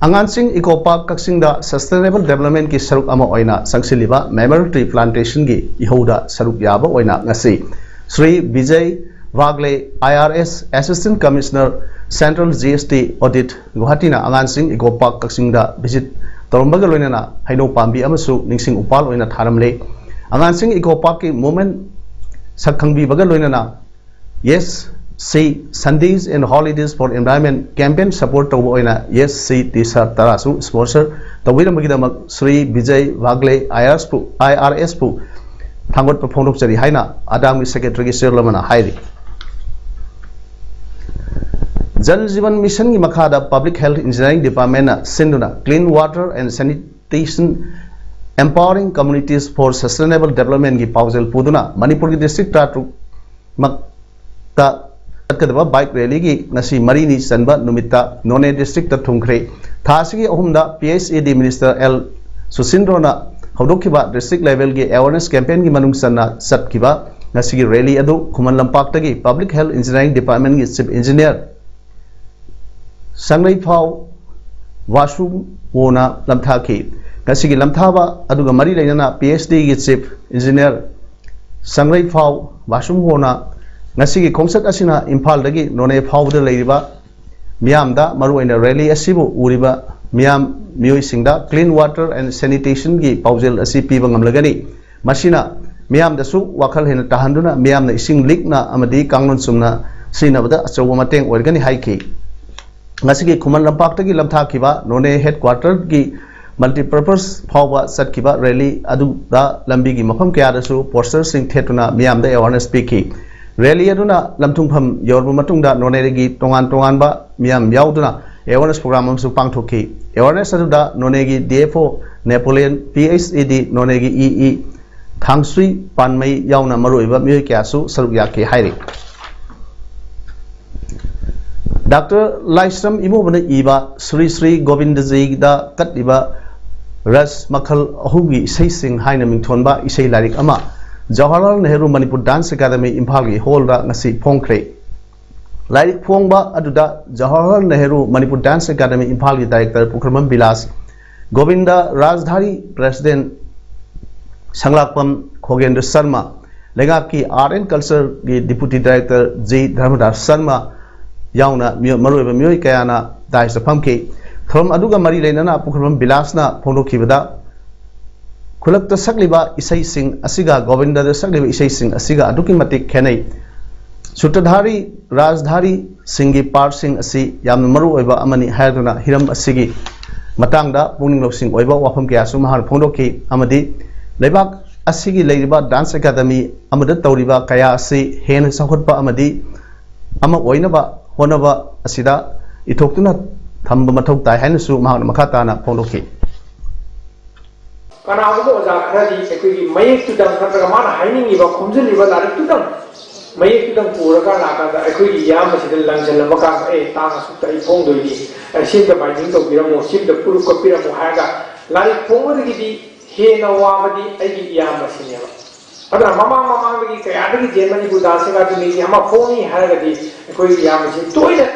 ꯑꯉꯥꯟꯁꯤꯡ Eco Park ꯀꯛꯆꯤꯡꯗ sustainable development ꯀꯤ ꯁꯔꯨꯛ ꯑꯃ ꯑꯣꯏꯅ ꯆꯪꯁꯤꯜꯂꯤꯕ memorial tree plantation ꯒꯤ ꯏꯍꯧꯗ ꯁꯔꯨꯛ ꯌꯥꯕ ꯑꯣꯏꯅ ꯉꯁꯤ ꯁ꯭ꯔꯤ ꯕꯤꯖꯩ ꯋꯥꯒꯂꯦ, IRS, Assistant Commissioner, Central GST Audit, ꯒꯨꯋꯥꯍꯥꯇꯤꯅ ꯑꯉꯥꯟꯁꯤꯡ Eco Park ꯀꯛꯆꯤꯡꯗ visit ꯇꯧꯔꯝꯕꯒ ꯂꯣꯏꯅꯅ ꯍꯩꯅꯧ ꯄꯥꯝꯕꯤ ꯑꯃꯁꯨ ꯅꯤꯡꯁꯤꯡ ꯎꯄꯥꯜ ꯑꯣꯏꯅ ꯊꯥꯔꯝꯂꯦ꯫ ꯑꯉꯥꯟꯁꯤꯡ Eco Park ꯀꯤ movement ꯁꯛ ꯈꯪꯕꯤꯕꯒ ꯂꯣꯏꯅꯅ Yes See Sundays and Holidays for Environment campaign support ꯇꯧꯕ ꯑꯣꯏꯅ Yes See T-shirt ꯇꯔꯥꯁꯨ sponsor ꯇꯧꯕꯤꯔꯝꯕꯒꯤꯗꯃꯛ Shri ꯕꯤꯖꯩ ꯋꯥꯒꯂꯦ, IRS ꯄꯨ, IRS ꯄꯨ ꯊꯥꯒꯠꯄ ꯐꯣꯡꯗꯣꯛꯆꯔꯤ ꯍꯥꯏꯅ ꯑꯗꯥꯝꯒꯤ secretary ꯒꯤ ꯆꯦꯔꯣꯜ ꯑꯃꯅ ꯍꯥꯏꯔꯤ꯫ Jal Jeevan Mission ꯒꯤ ꯃꯈꯥꯗ Public Health Engineering Department ꯅ ꯁꯤꯟꯗꯨꯅ Clean Water and Sanitation, Empowering Communities for Sustainable Development ꯒꯤ ꯄꯥꯎꯖꯦꯜ ꯄꯨꯗꯨꯅ ꯃꯅꯤꯄꯨꯔꯒꯤ district ꯇꯔꯥꯇꯔꯨꯛ ꯃꯛꯇ ꯆꯠꯀꯗꯕ bike rally ꯒꯤ ꯉꯁꯤ ꯃꯔꯤꯅꯤ ꯆꯟꯕ ꯅꯨꯃꯤꯠꯇ ꯅꯣꯅꯦ district ꯇ ꯊꯨꯡꯈ꯭ꯔꯦ꯫ ꯊꯥ ꯑꯁꯤꯒꯤ ꯑꯍꯨꯝꯗ PHED Minister L ꯁꯨꯁꯤꯟꯗ꯭ꯔꯣꯅ ꯍꯧꯗꯣꯛꯈꯤꯕ district level ꯒꯤ awareness campaign ꯒꯤ ꯃꯅꯨꯡ ꯆꯟꯅ ꯆꯠꯈꯤꯕ ꯉꯁꯤꯒꯤ rally ꯑꯗꯨ ꯈꯨꯃꯟ ꯂꯝꯄꯥꯛꯇꯒꯤ Public Health Engineering Department ꯒꯤ Chief Engineer ꯁꯪꯂꯩꯐꯥꯎ ꯋꯥꯁꯨꯝꯋꯣꯅ ꯂꯝꯊꯥꯈꯤ꯫ ꯉꯁꯤꯒꯤ ꯂꯝꯊꯥꯕ ꯑꯗꯨꯒ ꯃꯔꯤ ꯂꯩꯅꯅ PHED ꯒꯤ Chief Engineer ꯁꯪꯂꯩꯐꯥꯎ ꯋꯥꯁꯨꯝꯋꯣꯅ ꯉꯁꯤꯒꯤ ꯈꯣꯡꯆꯠ ꯑꯁꯤꯅ ꯏꯝꯐꯥꯜꯗꯒꯤ ꯅꯣꯅꯦ ꯐꯥꯎꯕꯗ ꯂꯩꯔꯤꯕ ꯃꯤꯌꯥꯝꯗ, ꯃꯔꯨꯑꯣꯏꯅ rally ꯑꯁꯤꯕꯨ ꯎꯔꯤꯕ ꯃꯤꯌꯥꯝ ꯃꯤꯑꯣꯏꯁꯤꯡꯗ clean water and sanitation ꯒꯤ ꯄꯥꯎꯖꯦꯜ ꯑꯁꯤ ꯄꯤꯕ ꯉꯝꯂꯒꯅꯤ꯫ ꯃꯁꯤꯅ ꯃꯤꯌꯥꯝꯗꯁꯨ ꯋꯥꯈꯜ ꯍꯦꯟꯅ ꯇꯥꯍꯟꯗꯨꯅ ꯃꯤꯌꯥꯝꯅ ꯏꯁꯤꯡ ꯂꯤꯛꯅ ꯑꯃꯗꯤ ꯀꯥꯡꯂꯣꯟ ꯆꯨꯝꯅ ꯁꯤꯖꯤꯟꯅꯕꯗ ꯑꯆꯧꯕ ꯃꯇꯦꯡ ꯑꯣꯏꯔꯒꯅꯤ ꯍꯥꯏꯈꯤ꯫ ꯉꯁꯤꯒꯤ ꯈꯨꯃꯟ ꯂꯝꯄꯥꯛꯇꯒꯤ ꯂꯝꯊꯥꯈꯤꯕ ꯅꯣꯅꯦ headquarter ꯒꯤ multipurpose ꯐꯥꯎꯕ ꯆꯠꯈꯤꯕ rally ꯑꯗꯨꯗ ꯂꯝꯕꯤꯒꯤ ꯃꯐꯝ ꯀꯌꯥꯗꯁꯨ poster ꯁꯤꯡ ꯊꯦꯠꯇꯨꯅ ꯃꯤꯌꯥꯝꯗ awareness ꯄꯤꯈꯤ꯫ Rally ꯑꯗꯨꯅ ꯂꯝꯊꯨꯡꯐꯝ ꯌꯧꯔꯕ ꯃꯇꯨꯡꯗ ꯅꯣꯅꯦꯗꯒꯤ ꯇꯣꯉꯥꯟ ꯇꯣꯉꯥꯟꯕ ꯃꯤꯌꯥꯝ ꯌꯥꯎꯗꯨꯅ awareness program ꯑꯃꯁꯨ ꯄꯥꯡꯊꯣꯛꯈꯤ꯫ Awareness ꯑꯗꯨꯗ ꯅꯣꯅꯦꯒꯤ D F O Napoleon, P H E D ꯅꯣꯅꯦꯒꯤ E E ꯊꯥꯡꯁꯨꯏ ꯄꯥꯟꯃꯩ ꯌꯥꯎꯅ ꯃꯔꯨꯑꯣꯏꯕ ꯃꯤꯑꯣꯏ ꯀꯌꯥꯁꯨ ꯁꯔꯨꯛ ꯌꯥꯈꯤ ꯍꯥꯏꯔꯤ꯫ ꯗꯥꯛꯇꯔ ꯂꯥꯏꯁ꯭ꯔꯝ ꯏꯃꯣꯕꯅ ꯏꯕ ꯁ꯭ꯔꯤ ꯁ꯭ꯔꯤ ꯒꯣꯕꯤꯟꯗꯖꯤꯗ ꯀꯠꯂꯤꯕ ꯔꯁ ꯃꯈꯜ ꯑꯍꯨꯝꯒꯤ ꯏꯁꯩꯁꯤꯡ ꯍꯥꯏꯅ ꯃꯤꯡꯊꯣꯟꯕ ꯏꯁꯩ ꯂꯥꯏꯔꯤꯛ ꯑꯃ ꯖꯋꯥꯍꯔꯂꯥꯜ ꯅꯦꯍꯔꯨ ꯃꯅꯤꯄꯨꯔ dance academy ꯏꯝꯐꯥꯜꯒꯤ ꯍꯣꯜꯗ ꯉꯁꯤ ꯐꯣꯡꯈ꯭ꯔꯦ꯫ ꯂꯥꯏꯔꯤꯛ ꯐꯣꯡꯕ ꯑꯗꯨꯗ ꯖꯋꯥꯍꯔꯂꯥꯜ ꯅꯦꯍꯔꯨ ꯃꯅꯤꯄꯨꯔ dance academy ꯏꯝꯐꯥꯜꯒꯤ director ꯄꯨꯈ꯭ꯔꯝꯕꯝ ꯕꯤꯂꯥꯁ, ꯒꯣꯕꯤꯟꯗ ꯔꯥꯖꯙꯥꯔꯤ president ꯁꯪꯂꯥꯛꯄꯝ ꯈꯣꯒꯦꯟꯗ꯭ꯔ ꯁꯔꯃ, ꯂꯩꯉꯥꯛꯀꯤ Art and Culture ꯒꯤ deputy director G ꯙꯔꯃꯗꯥꯁ ꯁꯔꯃ ꯌꯥꯎꯅ ꯃꯤꯑꯣ- ꯃꯔꯨꯑꯣꯏꯕ ꯃꯤꯑꯣꯏ ꯀꯌꯥꯅ dais ꯇ ꯐꯝꯈꯤ꯫ ꯊꯧꯔꯝ ꯑꯗꯨꯒ ꯃꯔꯤ ꯂꯩꯅꯅ ꯄꯨꯈ꯭ꯔꯝꯕꯝ ꯕꯤꯂꯥꯁꯅ ꯐꯣꯡꯗꯣꯛꯈꯤꯕꯗ, ꯈꯨꯜꯂꯛꯇ ꯁꯛꯂꯤꯕ ꯏꯁꯩꯁꯤꯡ ꯑꯁꯤꯒ ꯒꯣꯕꯤꯟꯗꯗ ꯁꯛꯂꯤꯕ ꯏꯁꯩꯁꯤꯡ ꯑꯁꯤꯒ ꯑꯗꯨꯛꯀꯤ ꯃꯇꯤꯛ ꯈꯦꯠꯅꯩ꯫ ꯁꯨꯇ꯭ꯔꯙꯥꯔꯤ ꯔꯥꯖꯙꯥꯔꯤꯁꯤꯡꯒꯤ part ꯁꯤꯡ ꯑꯁꯤ ꯌꯥꯝꯅ ꯃꯔꯨ ꯑꯣꯏꯕ ꯑꯃꯅꯤ ꯍꯥꯏꯗꯨꯅ ꯍꯤꯔꯝ ꯑꯁꯤꯒꯤ ꯃꯇꯥꯡꯗ ꯄꯨꯛꯅꯤꯡ ꯂꯧꯁꯤꯡ ꯑꯣꯏꯕ ꯋꯥꯐꯝ ꯀꯌꯥꯁꯨ ꯃꯍꯥꯛꯅ ꯐꯣꯡꯗꯣꯛꯈꯤ ꯑꯃꯗꯤ ꯂꯩꯕꯥꯛ ꯑꯁꯤꯒꯤ ꯂꯩꯔꯤꯕ dance academy ꯑꯃꯗ ꯇꯧꯔꯤꯕ ꯀꯌꯥ ꯑꯁꯤ ꯍꯦꯟꯅ ꯆꯥꯎꯈꯠꯄ ꯑꯃꯗꯤ ꯑꯃ ꯑꯣꯏꯅꯕ ꯍꯣꯠꯅꯕ ꯑꯁꯤꯗ ꯏꯊꯣꯛꯇꯨꯅ ꯊꯝꯕ ꯃꯊꯧ ꯇꯥꯏ ꯍꯥꯏꯅꯁꯨ ꯃꯍꯥꯛꯅ ꯃꯈꯥ ꯇꯥꯅ ꯐꯣꯡꯗꯣꯛꯈꯤ꯫ ꯀꯅꯥꯒꯨꯝꯕ ꯑꯣꯖꯥ ꯈꯔꯗꯤ ꯑꯩꯈꯣꯏꯒꯤ ꯃꯌꯦꯛꯇꯨꯗꯪ ꯅꯠꯇ꯭ꯔꯒ ꯃꯥꯅ ꯍꯥꯏꯅꯤꯡꯉꯤꯕ ꯈꯣꯝꯖꯤꯜꯂꯤꯕ ꯂꯥꯏꯔꯤꯛꯇꯨꯗꯪ ꯃꯌꯦꯛꯇꯨꯗꯪ ꯄꯨꯔꯒ ꯂꯥꯛꯀꯥꯟꯗ ꯑꯩꯈꯣꯏꯒꯤ ꯏꯌꯥꯝꯕꯁꯤꯗ ꯂꯪꯁꯤꯜꯂꯝꯕ ꯀꯥꯟꯗ, "ꯑꯦ, ꯇꯥꯡ ꯑꯁꯨꯛꯇ ꯑꯩ ꯐꯣꯡꯗꯣꯏꯅꯤ, ꯑꯦ, ꯁꯤꯝꯇ binding ꯇꯧꯕꯤꯔꯝꯃꯣ, ꯁꯤꯝꯇ ꯄ꯭ꯔꯨꯐ ꯀꯛꯄꯤꯔꯝꯃꯣ" ꯍꯥꯏꯔꯒ ꯂꯥꯏꯔꯤꯛ ꯐꯣꯡꯕꯗꯒꯤꯗꯤ ꯍꯦꯟꯅ ꯋꯥꯕꯗꯤ ꯑꯩꯒꯤ ꯏꯌꯥꯝꯕꯁꯤꯅꯦꯕ꯫ ꯑꯗꯨꯅ ꯃꯃꯥꯡ ꯃꯃꯥꯡꯗꯒꯤ ꯀꯌꯥꯗꯒꯤ ꯖꯦꯟ ꯃꯅꯤꯄꯨꯔ dance academy ꯁꯤ ꯑꯃ ꯐꯣꯡꯉꯤ ꯍꯥꯏꯔꯒꯗꯤ ꯑꯩꯈꯣꯏꯒꯤ ꯏꯌꯥꯝꯕꯁꯤ ꯇꯣꯏꯅ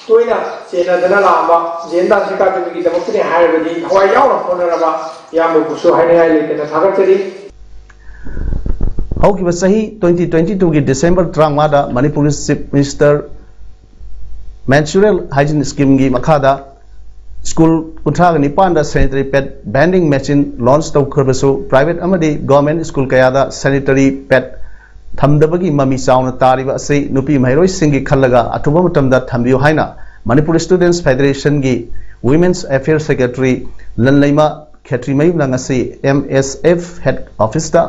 ꯇꯣꯏꯅ ꯆꯦꯟꯅꯗꯅ ꯂꯥꯛꯑꯝꯕ ꯖꯦꯟ dance academy ꯒꯤꯗꯃꯛꯇꯅꯤ ꯍꯥꯏꯔꯕꯗꯤ ꯊꯋꯥꯏ ꯌꯥꯎꯅ ꯍꯣꯠꯅꯔꯕ ꯏꯌꯥꯝꯕꯕꯨꯁꯨ ꯍꯥꯏꯅꯤꯡꯉꯥꯏ ꯂꯩꯇꯅ ꯊꯥꯒꯠꯆꯔꯤ꯫ ꯍꯧꯈꯤꯕ ꯆꯍꯤ twenty twenty two ꯒꯤ December ꯇꯔꯥꯃꯉꯥꯗ ꯃꯅꯤꯄꯨꯔꯒꯤ Chief Minister Menstrual Hygiene Scheme ꯒꯤ ꯃꯈꯥꯗ ꯁ꯭ꯀꯨꯜ ꯀꯨꯟꯊ꯭ꯔꯥꯒ ꯅꯤꯄꯥꯟꯗ ꯁꯦꯅꯤꯇꯔꯤ ꯄꯦꯗ ꯚꯦꯟꯗꯤꯡ ꯃꯦꯆꯤꯟ ꯂꯣꯟꯆ ꯇꯧꯈ꯭ꯔꯕꯁꯨ, ꯄ꯭ꯔꯥꯏꯚꯦꯠ ꯑꯃꯗꯤ ꯒꯚꯔꯟꯃꯦꯟꯠ ꯁ꯭ꯀꯨꯜ ꯀꯌꯥꯗ ꯁꯦꯅꯤꯇꯔꯤ ꯄꯦꯗ ꯊꯝꯗꯕꯒꯤ ꯃꯃꯤ ꯆꯥꯎꯅ ꯇꯥꯔꯤꯕ ꯑꯁꯤ ꯅꯨꯄꯤ ꯃꯍꯩꯔꯣꯏꯁꯤꯡꯒꯤ ꯈꯜꯂꯒ ꯑꯊꯨꯕ ꯃꯇꯝꯗ ꯊꯝꯕꯤꯌꯨ ꯍꯥꯏꯅ ꯃꯅꯤꯄꯨꯔ ꯁ꯭ꯇꯨꯗꯦꯟꯠꯁ ꯐꯦꯗꯔꯦꯁꯟꯒꯤ ꯋꯤꯃꯦꯟꯁ ꯑꯐꯤꯌꯔꯁ ꯁꯦꯀ꯭ꯔꯦꯇꯔꯤ ꯂꯟꯂꯩꯃ ꯈꯦꯇ꯭ꯔꯤꯃꯌꯨꯝꯅ ꯉꯁꯤ ꯑꯦꯝ ꯑꯦꯁ ꯑꯦꯐ ꯍꯦꯗ ꯑꯣꯐꯤꯁꯇ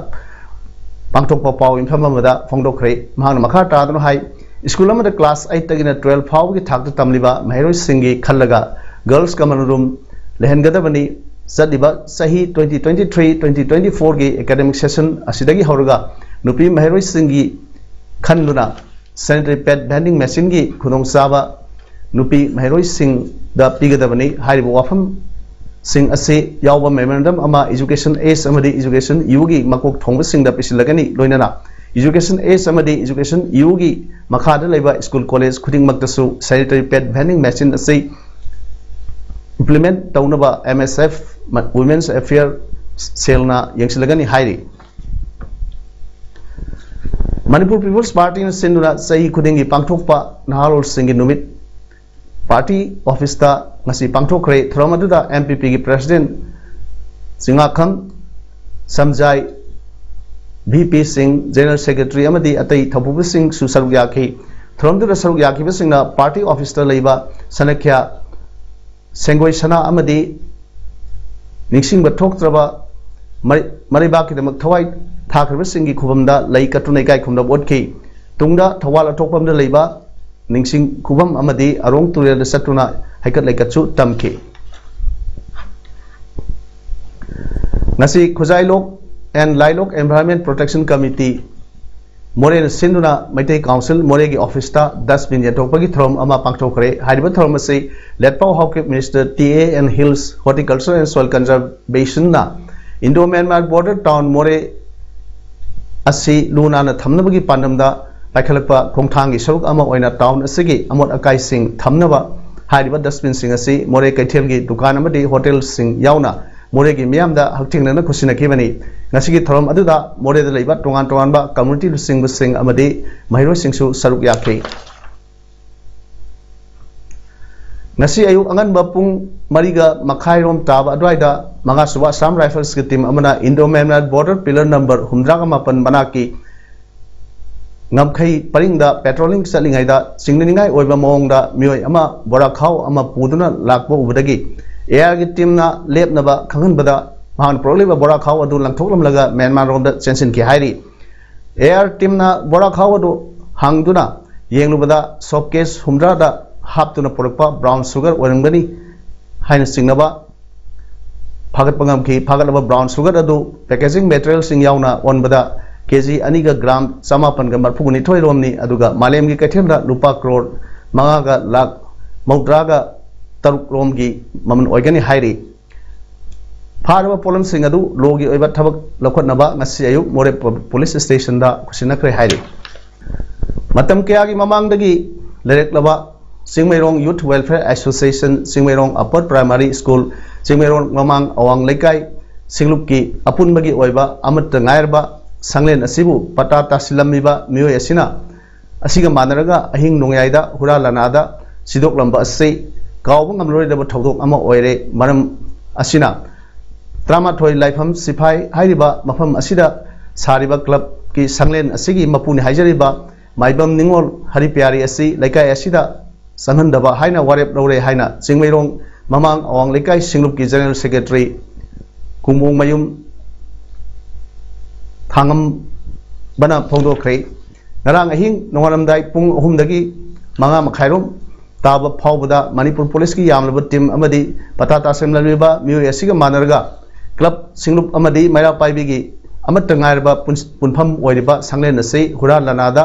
ꯄꯥꯡꯊꯣꯛꯄ ꯄꯥꯎ ꯃꯤꯐꯝ ꯑꯃꯗ ꯐꯣꯡꯗꯣꯛꯈ꯭ꯔꯦ꯫ ꯃꯍꯥꯛꯅ ꯃꯈꯥ ꯇꯥꯗꯨꯅ ꯍꯥꯏ, ꯁ꯭ꯀꯨꯜ ꯑꯃꯗ ꯀ꯭ꯂꯥꯁ ꯑꯩꯠꯇꯒꯤꯅ ꯇꯨꯋꯦꯜꯐ ꯐꯥꯎꯕꯒꯤ ꯊꯥꯛꯇ ꯇꯝꯂꯤꯕ ꯃꯍꯩꯔꯣꯏꯁꯤꯡꯒꯤ ꯈꯜꯂꯒ ꯒꯔꯜꯁ ꯀꯃꯟ ꯔꯨꯝ ꯂꯩꯍꯟꯒꯗꯕꯅꯤ꯫ ꯆꯠꯂꯤꯕ ꯆꯍꯤ twenty twenty three twenty twenty ꯐꯣꯔꯒꯤ ꯑꯦꯀꯥꯗꯃꯤꯛ ꯁꯦꯁꯟ ꯑꯁꯤꯗꯒꯤ ꯍꯧꯔꯒ ꯅꯨꯄꯤ ꯃꯍꯩꯔꯣꯏꯁꯤꯡꯒꯤ ꯈꯟꯗꯨꯅ ꯁꯦꯅꯤꯇꯔꯤ ꯄꯦꯗ ꯚꯦꯟꯗꯤꯡ ꯃꯦꯆꯤꯟꯒꯤ ꯈꯨꯗꯣꯡꯆꯥꯕ ꯅꯨꯄꯤ ꯃꯍꯩꯔꯣꯏꯁꯤꯡꯗ ꯄꯤꯒꯗꯕꯅꯤ꯫ ꯍꯥꯏꯔꯤꯕ ꯋꯥꯐꯝꯁꯤꯡ ꯑꯁꯤ ꯌꯥꯎꯕ ꯃꯦꯃꯣꯔꯦꯟꯗꯝ ꯑꯃ ꯏꯖꯨꯀꯦꯁꯟ ꯑꯦꯖ ꯑꯃꯗꯤ ꯏꯖꯨꯀꯦꯁꯟ ꯌꯨꯒꯤ ꯃꯀꯣꯛ ꯊꯣꯡꯕꯁꯤꯡꯗ ꯄꯤꯁꯤꯜꯂꯒꯅꯤ꯫ ꯂꯣꯏꯅꯅ ꯏꯖꯨꯀꯦꯁꯟ ꯑꯦꯖ ꯑꯃꯗꯤ ꯏꯖꯨꯀꯦꯁꯟ ꯌꯨꯒꯤ ꯃꯈꯥꯗ ꯂꯩꯕ ꯁ꯭ꯀꯨꯜ ꯀꯣꯂꯦꯖ ꯈꯨꯗꯤꯡꯃꯛꯇꯁꯨ ꯁꯦꯅꯤꯇꯔꯤ ꯄꯦꯗ ꯚꯦꯟꯗꯤꯡ ꯃꯦꯆꯤꯟ ꯑꯁꯤ ꯏꯝꯄ꯭ꯂꯤꯃꯦꯟꯠ ꯇꯧꯅꯕ ꯑꯦꯝ ꯑꯦꯁ ꯑꯦꯐ ꯋꯤꯃꯦꯟꯁ ꯑꯦꯐꯤꯌꯔ ꯁꯦꯜꯅ ꯌꯦꯡꯁꯤꯜꯂꯒꯅꯤ ꯍꯥꯏꯔꯤ꯫ ꯃꯅꯤꯄꯨꯔ ꯄꯤꯄꯜꯁ ꯄꯥꯔꯇꯤꯅ ꯁꯤꯟꯗꯨꯅ ꯆꯍꯤ ꯈꯨꯗꯤꯡꯒꯤ ꯄꯥꯡꯊꯣꯛꯄ ꯅꯍꯥꯔꯣꯜꯁꯤꯡꯒꯤ ꯅꯨꯃꯤꯠ ꯄꯥꯔꯇꯤ ꯑꯣꯐꯤꯁꯇ ꯉꯁꯤ ꯄꯥꯡꯊꯣꯛꯈ꯭ꯔꯦ꯫ ꯊꯧꯔꯝ ꯑꯗꯨꯗ ꯑꯦꯝ ꯄꯤ ꯄꯤꯒꯤ ꯄ꯭ꯔꯦꯁꯤꯗꯦꯟꯠ ꯆꯤꯡꯉꯥꯈꯝ ꯁꯝꯖꯥꯏ, ꯚꯤ ꯄꯤ ꯁꯤꯡ, ꯖꯦꯅꯔꯦꯜ ꯁꯦꯀ꯭ꯔꯦꯇꯔꯤ ꯑꯃꯗꯤ ꯑꯇꯩ ꯊꯧꯄꯨꯕꯁꯤꯡꯁꯨ ꯁꯔꯨꯛ ꯌꯥꯈꯤ꯫ ꯊꯧꯔꯝꯗꯨꯗ ꯁꯔꯨꯛ ꯌꯥꯈꯤꯕꯁꯤꯡꯅ ꯄꯥꯔꯇꯤ ꯑꯣꯐꯤꯁꯇ ꯂꯩꯕ ꯁꯅꯈ꯭ꯌꯥ ꯁꯦꯡꯒꯣꯏ ꯁꯅꯥ ꯑꯃꯗꯤ ꯅꯤꯡꯁꯤꯡꯕ ꯊꯣꯛꯇ꯭ꯔꯕ ꯃꯔꯩ-, ꯃꯔꯩꯕꯥꯛꯀꯤꯗꯃꯛ ꯊꯋꯥꯏ ꯊꯥꯈ꯭ꯔꯕꯁꯤꯡꯒꯤ ꯈꯨꯕꯝꯗ ꯂꯩ ꯀꯠꯇꯨꯅ ꯏꯀꯥꯏ ꯈꯨꯝꯅꯕ ꯎꯠꯈꯤ꯫ ꯇꯨꯡꯗ ꯊꯧꯕꯥꯜ ꯑꯊꯣꯛꯄꯝꯗ ꯂꯩꯕ ꯅꯤꯡꯁꯤꯡ ꯈꯨꯕꯝ ꯑꯃꯗꯤ ꯑꯔꯣꯡ ꯇꯨꯔꯦꯜꯗ ꯆꯠꯇꯨꯅ ꯍꯩꯀꯠ ꯂꯩꯀꯠꯁꯨ ꯇꯝꯈꯤ꯫ ꯉꯁꯤ ꯈꯨꯖꯥꯏꯂꯣꯛ ꯑꯦꯟ ꯂꯥꯏꯂꯣꯛ Environment Protection Committee ꯃꯣꯔꯦꯅ ꯁꯤꯟꯗꯨꯅ ꯃꯩꯇꯩ ꯀꯥꯎꯟꯁꯤꯜ ꯃꯣꯔꯦꯒꯤ ꯑꯣꯐꯤꯁꯇ ꯗꯁꯕꯤꯟ ꯌꯦꯟꯊꯣꯛꯄꯒꯤ ꯊꯧꯔꯝ ꯑꯃ ꯄꯥꯡꯊꯣꯛꯈ꯭ꯔꯦ꯫ ꯍꯥꯏꯔꯤꯕ ꯊꯧꯔꯝ ꯑꯁꯤ Letpao Haokip minister T A N hills, horticulture and soil ꯀꯟꯖꯔꯕꯦꯁꯟꯅ Indo Myanmar border town Moreh ꯑꯁꯤ ꯂꯨ ꯅꯥꯟꯅ ꯊꯝꯅꯕꯒꯤ ꯄꯥꯟꯗꯝꯗ ꯄꯥꯏꯈꯠꯂꯛꯄ ꯈꯣꯡꯊꯥꯡꯒꯤ ꯁꯔꯨꯛ ꯑꯃ ꯑꯣꯏꯅ ꯇꯥꯎꯟ ꯑꯁꯤꯒꯤ ꯑꯃꯣꯠ ꯑꯀꯥꯏꯁꯤꯡ ꯊꯝꯅꯕ ꯍꯥꯏꯔꯤꯕ ꯗꯁꯕꯤꯟꯁꯤꯡ ꯑꯁꯤ ꯃꯣꯔꯦ ꯀꯩꯊꯦꯜꯒꯤ ꯗꯨꯀꯥꯟ ꯑꯃꯗꯤ ꯍꯣꯇꯦꯜꯁꯤꯡ ꯌꯥꯎꯅ ꯃꯣꯔꯦꯒꯤ ꯃꯤꯌꯥꯝꯗ ꯍꯛꯊꯦꯡꯅꯅ ꯈꯨꯠꯁꯤꯟꯅꯈꯤꯕꯅꯤ꯫ ꯉꯁꯤꯒꯤ ꯊꯧꯔꯝ ꯑꯗꯨꯗ ꯃꯣꯔꯦꯗ ꯂꯩꯕ ꯇꯣꯉꯥꯟ ꯇꯣꯉꯥꯟꯕ ꯀꯝꯃ꯭ꯌꯨꯅꯤꯇꯤ ꯂꯨꯆꯤꯡꯕꯁꯤꯡ ꯑꯃꯗꯤ ꯃꯍꯩꯔꯣꯏꯁꯤꯡꯁꯨ ꯁꯔꯨꯛ ꯌꯥꯈꯤ꯫ ꯉꯁꯤ ꯑꯌꯨꯛ ꯑꯉꯟꯕ ꯄꯨꯡ ꯃꯔꯤꯒ ꯃꯈꯥꯏꯔꯣꯝ ꯇꯥꯕ ꯑꯗꯨꯋꯥꯏꯗ ꯃꯉꯥꯁꯨꯕ Assam Riflesꯀꯤ team ꯑꯃꯅ Indo-Myanmar border pillar number ꯍꯨꯝꯗ꯭ꯔꯥꯒ ꯃꯥꯄꯟ ꯃꯅꯥꯛꯀꯤ ꯉꯝꯈꯩ ꯄꯔꯤꯡꯗ patrolling ꯆꯠꯂꯤꯉꯩꯗ ꯆꯤꯡꯅꯅꯤꯡꯉꯥꯏ ꯑꯣꯏꯕ ꯃꯑꯣꯡꯗ ꯃꯤꯑꯣꯏ ꯑꯃ ꯕꯣꯔꯥꯈꯥꯎ ꯑꯃ ꯄꯨꯗꯨꯅ ꯂꯥꯛꯄ ꯎꯕꯗꯒꯤ ARꯒꯤ teamꯅ ꯂꯦꯞꯅꯕ ꯈꯪꯍꯟꯕꯗ ꯃꯍꯥꯛꯅ ꯄꯨꯔꯛꯂꯤꯕ ꯕꯣꯔꯥꯈꯥꯎ ꯑꯗꯨ ꯂꯪꯊꯣꯛꯂꯝꯂꯒ ꯃ꯭ꯌꯥꯟꯃꯥꯔ ꯔꯣꯝꯗ ꯆꯦꯟꯁꯤꯟꯈꯤ ꯍꯥꯏꯔꯤ꯫ AR teamꯅ ꯕꯣꯔꯥꯈꯥꯎ ꯑꯗꯨ ꯍꯥꯡꯗꯨꯅ ꯌꯦꯡꯂꯨꯕꯗ soap case ꯍꯨꯝꯗ꯭ꯔꯥꯗ ꯍꯥꯞꯇꯨꯅ ꯄꯨꯔꯛꯄ brown sugar ꯑꯣꯏꯔꯝꯒꯅꯤ ꯍꯥꯏꯅ ꯆꯤꯡꯅꯕ ꯐꯥꯒꯠꯄ ꯉꯝꯈꯤ꯫ ꯐꯥꯒꯠꯂꯕ brown sugar ꯑꯗꯨ packaging materialꯁꯤꯡ ꯌꯥꯎꯅ ꯑꯣꯟꯕꯗ KG ꯑꯅꯤꯒ gram ꯆꯃꯥꯄꯟꯒ ꯃꯔꯐꯨꯒ ꯅꯤꯊꯣꯏ ꯔꯣꯝꯅꯤ, ꯑꯗꯨꯒ ꯃꯥꯂꯦꯝꯒꯤ ꯀꯩꯊꯦꯜꯗ ꯂꯨꯄꯥ ꯀ꯭ꯔꯣꯔ ꯃꯉꯥꯒ ꯂꯥꯈ ꯃꯧꯗ꯭ꯔꯥꯒ ꯇꯔꯨꯛ ꯔꯣꯝꯒꯤ ꯃꯃꯜ ꯑꯣꯏꯒꯅꯤ ꯍꯥꯏꯔꯤ꯫ ꯐꯥꯔꯕ ꯄꯣꯠꯂꯝꯁꯤꯡ ꯑꯗꯨ ꯂꯣꯒꯤ ꯑꯣꯏꯕ ꯊꯕꯛ ꯂꯧꯈꯠꯅꯕ ꯉꯁꯤ ꯑꯌꯨꯛ ꯃꯣꯔꯦ ꯄꯨ-, ꯄꯨꯂꯤꯁ ꯁ꯭ꯇꯦꯁꯟꯗ ꯈꯨꯠꯁꯤꯟꯅꯈ꯭ꯔꯦ ꯍꯥꯏꯔꯤ꯫ ꯃꯇꯝ ꯀꯌꯥꯒꯤ ꯃꯃꯥꯡꯗꯒꯤ ꯂꯩꯔꯛꯂꯕ Chingmeirong Youth Welfare Association, Chingmeirong Upper Primary School, Chingmeirong ꯃꯃꯥꯡ ꯑꯋꯥꯡ ꯂꯩꯀꯥꯏ ꯁꯤꯡꯂꯨꯞꯀꯤ ꯑꯄꯨꯟꯕꯒꯤ ꯑꯣꯏꯕ ꯑꯃꯠꯇ ꯉꯥꯏꯔꯕ ꯁꯪꯂꯦꯟ ꯑꯁꯤꯕꯨ ꯄꯇꯥ ꯇꯥꯁꯤꯜꯂꯝꯃꯤꯕ ꯃꯤꯑꯣꯏ ꯑꯁꯤꯅ, ꯑꯁꯤꯒ ꯃꯥꯟꯅꯔꯒ ꯑꯍꯤꯡ ꯅꯣꯡꯌꯥꯏꯗ ꯍꯨꯔꯥ ꯂꯥꯅꯥꯗ ꯁꯤꯗꯣꯛꯂꯝꯕ ꯑꯁꯤ ꯀꯥꯎꯕ ꯉꯝꯂꯔꯣꯏꯗꯕ ꯊꯧꯗꯣꯛ ꯑꯃ ꯑꯣꯏꯔꯦ꯫ ꯃꯔꯝ ꯑꯁꯤꯅ ꯇꯔꯥꯃꯥꯊꯣꯏ ꯂꯥꯏꯐꯝ ꯁꯤꯐꯥꯏ ꯍꯥꯏꯔꯤꯕ ꯃꯐꯝ ꯑꯁꯤꯗ ꯁꯥꯔꯤꯕ clubꯀꯤ ꯁꯪꯂꯦꯟ ꯑꯁꯤꯒꯤ ꯃꯄꯨꯅꯤ ꯍꯥꯏꯖꯔꯤꯕ ꯃꯥꯏꯕꯝ ꯅꯤꯉꯣꯜ ꯍꯔꯤꯄꯤꯌꯥꯔꯤ ꯑꯁꯤ ꯂꯩꯀꯥꯏ ꯑꯁꯤꯗ ꯆꯪꯍꯟꯗꯕ ꯍꯥꯏꯅ ꯋꯥꯔꯦꯞ ꯂꯧꯔꯦ ꯍꯥꯏꯅ ꯆꯤꯡꯃꯩꯔꯣꯡ ꯃꯃꯥꯡ ꯑꯋꯥꯡ ꯂꯩꯀꯥꯏ ꯁꯤꯡꯂꯨꯞꯀꯤ General Secretary ꯀꯨꯡꯕꯣꯡꯃꯌꯨꯝ ꯊꯥꯡꯉꯝꯕꯅ ꯐꯣꯡꯗꯣꯛꯈ꯭ꯔꯦ꯫ ꯉꯔꯥꯡ ꯑꯍꯤꯡ ꯅꯣꯡꯉꯥꯜꯂꯝꯗꯥꯏ ꯄꯨꯡ ꯑꯍꯨꯝꯗꯒꯤ ꯃꯉꯥ ꯃꯈꯥꯏꯔꯣꯝ ꯇꯥꯕ ꯐꯥꯎꯕꯗ ꯃꯅꯤꯄꯨꯔ ꯄꯨꯂꯤꯁꯀꯤ ꯌꯥꯝꯂꯕ team ꯑꯃꯗꯤ ꯄꯇꯥ ꯇꯥꯁꯤꯜꯂꯝꯂꯤꯕ ꯃꯤꯑꯣꯏ ꯑꯁꯤꯒ ꯃꯥꯟꯅꯔꯒ club ꯁꯤꯡꯂꯨꯞ ꯑꯃꯗꯤ ꯃꯩꯔꯥ ꯄꯥꯏꯕꯤꯒꯤ ꯑꯃꯠꯇ ꯉꯥꯏꯔꯕ ꯄꯨꯟ-, ꯄꯨꯟꯐꯝ ꯑꯣꯏꯔꯤꯕ ꯁꯪꯂꯦꯟ ꯑꯁꯤ ꯍꯨꯔꯥꯟ ꯂꯥꯅꯥꯗ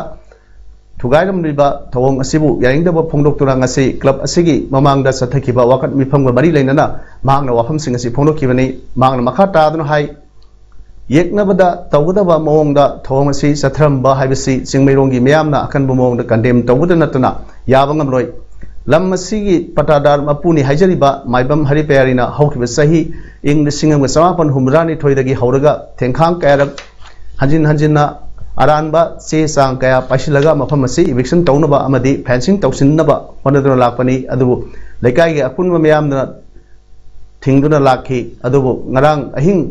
ꯊꯨꯒꯥꯏꯔꯝꯂꯤꯕ ꯊꯧꯑꯣꯡ ꯑꯁꯤꯕꯨ ꯌꯥꯅꯤꯡꯗꯕ ꯐꯣꯡꯗꯣꯛꯇꯨꯅ ꯉꯁꯤ club ꯑꯁꯤꯒꯤ ꯃꯃꯥꯡꯗ ꯆꯠꯊꯈꯤꯕ ꯋꯥꯀꯠ ꯃꯤꯐꯝꯒ ꯃꯔꯤ ꯂꯩꯅꯅ ꯃꯍꯥꯛꯅ ꯋꯥꯐꯝꯁꯤꯡ ꯑꯁꯤ ꯐꯣꯡꯗꯣꯛꯈꯤꯕꯅꯤ꯫ ꯃꯍꯥꯛꯅ ꯃꯈꯥ ꯇꯥꯗꯨꯅ ꯍꯥꯏ, ꯌꯦꯛꯅꯕꯗ ꯇꯧꯒꯗꯕ ꯃꯑꯣꯡꯗ ꯊꯧꯑꯣꯡ ꯑꯁꯤ ꯆꯠꯊꯔꯝꯕ ꯍꯥꯏꯕꯁꯤ ꯆꯤꯡꯃꯩꯔꯣꯡꯒꯤ ꯃꯤꯌꯥꯝꯅ ꯑꯀꯟꯕ ꯃꯑꯣꯡꯗ condemn ꯇꯧꯕꯗ ꯅꯠꯇꯅ ꯌꯥꯕ ꯉꯝꯂꯣꯏ꯫ ꯂꯝ ꯑꯁꯤꯒꯤ ꯄꯇꯥꯗꯥꯔ ꯃꯄꯨꯅꯤ ꯍꯥꯏꯖꯔꯤꯕ ꯃꯥꯏꯕꯝ ꯍꯔꯤꯄꯌꯥꯔꯤꯅ ꯍꯧꯈꯤꯕ ꯆꯍꯤ ꯏꯪ ꯂꯤꯁꯤꯡ ꯑꯃꯒ ꯆꯃꯥꯄꯟ ꯍꯨꯝꯐꯨꯇꯔꯥꯅꯤꯊꯣꯏꯗꯒꯤ ꯍꯧꯔꯒ ꯊꯦꯡꯈꯥꯡ ꯀꯌꯥꯔꯛ ꯍꯟꯖꯤꯟ ꯍꯟꯖꯤꯟꯅ ꯑꯔꯥꯟꯕ ꯆꯦ ꯆꯥꯡ ꯀꯌꯥ ꯄꯥꯏꯁꯤꯜꯂꯒ ꯃꯐꯝ ꯑꯁꯤ eviction ꯇꯧꯅꯕ ꯑꯃꯗꯤ fencing ꯇꯧꯁꯤꯟꯅꯕ ꯍꯣꯠꯅꯗꯨꯅ ꯂꯥꯛꯄꯅꯤ꯫ ꯑꯗꯨꯕꯨ ꯂꯩꯀꯥꯏꯒꯤ ꯑꯄꯨꯟꯕ ꯃꯤꯌꯥꯝꯅ ꯊꯤꯡꯗꯨꯅ ꯂꯥꯛꯈꯤ꯫ ꯑꯗꯨꯕꯨ ꯉꯔꯥꯡ ꯑꯍꯤꯡ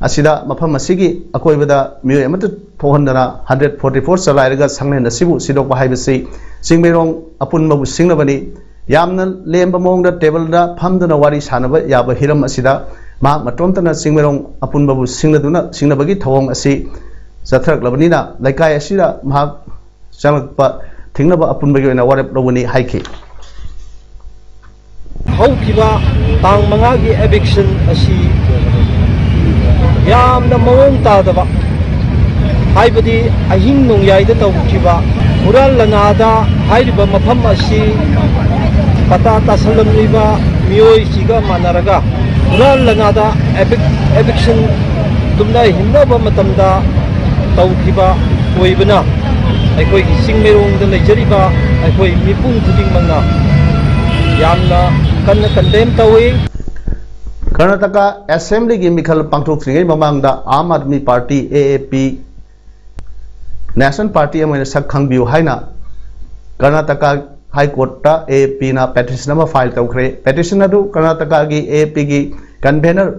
ꯑꯁꯤꯗ ꯃꯐꯝ ꯑꯁꯤꯒꯤ ꯑꯀꯣꯏꯕꯗ ꯃꯤꯑꯣꯏ ꯑꯃꯠꯇ ꯊꯣꯛꯍꯟꯗꯅ hundred forty four ꯆꯂꯥꯏꯔꯒ ꯁꯪꯂꯦꯟ ꯑꯁꯤꯕꯨ ꯁꯤꯗꯣꯛꯄ ꯍꯥꯏꯕꯁꯤ ꯆꯤꯡꯃꯩꯔꯣꯡ ꯑꯄꯨꯟꯕꯕꯨ ꯁꯤꯡꯅꯕꯅꯤ꯫ ꯌꯥꯝꯅ ꯂꯦꯝꯕ ꯃꯑꯣꯡꯗ ꯇꯦꯕꯜꯗ ꯐꯝꯗꯨꯅ ꯋꯥꯔꯤ ꯁꯥꯟꯅꯕ ꯌꯥꯕ ꯍꯤꯔꯝ ꯑꯁꯤꯗ ꯃꯍꯥꯛ ꯃꯇꯣꯝꯇꯅ ꯆꯤꯡꯃꯩꯔꯣꯡ ꯑꯄꯨꯟꯕꯕꯨ ꯁꯤꯡꯅꯗꯨꯅ ꯁꯤꯡꯅꯕꯒꯤ ꯊꯧꯑꯣꯡ ꯑꯁꯤ ꯆꯠꯊꯔꯛꯂꯕꯅꯤꯅ ꯂꯩꯀꯥꯏ ꯑꯁꯤꯗ ꯃꯍꯥꯛ ꯆꯪꯂꯛꯄ ꯊꯤꯡꯅꯕ ꯑꯄꯨꯟꯕꯒꯤ ꯑꯣꯏꯅ ꯋꯥꯔꯦꯞ ꯂꯧꯒꯅꯤ ꯍꯥꯏꯈꯤ꯫ ꯍꯧꯈꯤꯕ ꯇꯥꯡ ꯃꯉꯥꯒꯤ eviction ꯑꯁꯤ ꯌꯥꯝꯅ ꯃꯑꯣꯡ ꯇꯥꯗꯕ, ꯍꯥꯏꯕꯗꯤ ꯑꯍꯤꯡ ꯅꯣꯡꯌꯥꯏꯗ ꯇꯧꯈꯤꯕ ꯍꯨꯔꯥꯟ ꯂꯅꯥꯗ ꯍꯥꯏꯔꯤꯕ ꯃꯐꯝ ꯑꯁꯤ ꯄꯇꯥ ꯇꯥꯁꯜꯂꯝꯂꯤꯕ ꯃꯤꯑꯣꯏꯁꯤꯒ ꯃꯥꯟꯅꯔꯒ ꯍꯨꯔꯥꯟ ꯂꯅꯥꯗ eviction ꯇꯨꯝꯅ ꯍꯤꯞꯅꯕ ꯃꯇꯝꯗ ꯇꯧꯈꯤꯕ ꯑꯣꯏꯕꯅ ꯑꯩꯈꯣꯏꯒꯤ ꯆꯤꯡꯃꯩꯔꯣꯡꯗ ꯂꯩꯖꯔꯤꯕ ꯑꯩꯈꯣꯏ ꯃꯤꯄꯨꯝ ꯈꯨꯗꯤꯡꯃꯛꯅ ꯌꯥꯝꯅ ꯀꯟꯅ condemn ꯇꯧꯏ꯫ ꯀꯔꯅꯥꯇꯀꯥ ꯑꯦꯁꯦꯝꯕ꯭ꯂꯤꯒꯤ ꯃꯤꯈꯜ ꯄꯥꯡꯊꯣꯛꯇ꯭ꯔꯤꯉꯩ ꯃꯃꯥꯡꯗ ꯑꯥꯝ ꯑꯥꯗꯃꯤ ꯄꯥꯔꯇꯤ, ꯑꯦ ꯑꯦ ꯄꯤ, ꯅꯦꯁꯅꯦꯜ ꯄꯥꯔꯇꯤ ꯑꯃ ꯑꯣꯏꯅ ꯁꯛ ꯈꯪꯕꯤꯌꯨ ꯍꯥꯏꯅ ꯀꯔꯅꯥꯇꯀꯥ ꯍꯥꯏ ꯀꯣꯔꯠꯇ ꯑꯦ ꯑꯦ ꯄꯤꯅ ꯄꯦꯇꯤꯁꯟ ꯑꯃ ꯐꯥꯏꯜ ꯇꯧꯈ꯭ꯔꯦ꯫ ꯄꯦꯇꯤꯁꯟ ꯑꯗꯨ ꯀꯔꯅꯥꯇꯀꯥꯒꯤ ꯑꯦ ꯑꯦ ꯄꯤꯒꯤ ꯀꯟꯚꯦꯅꯔ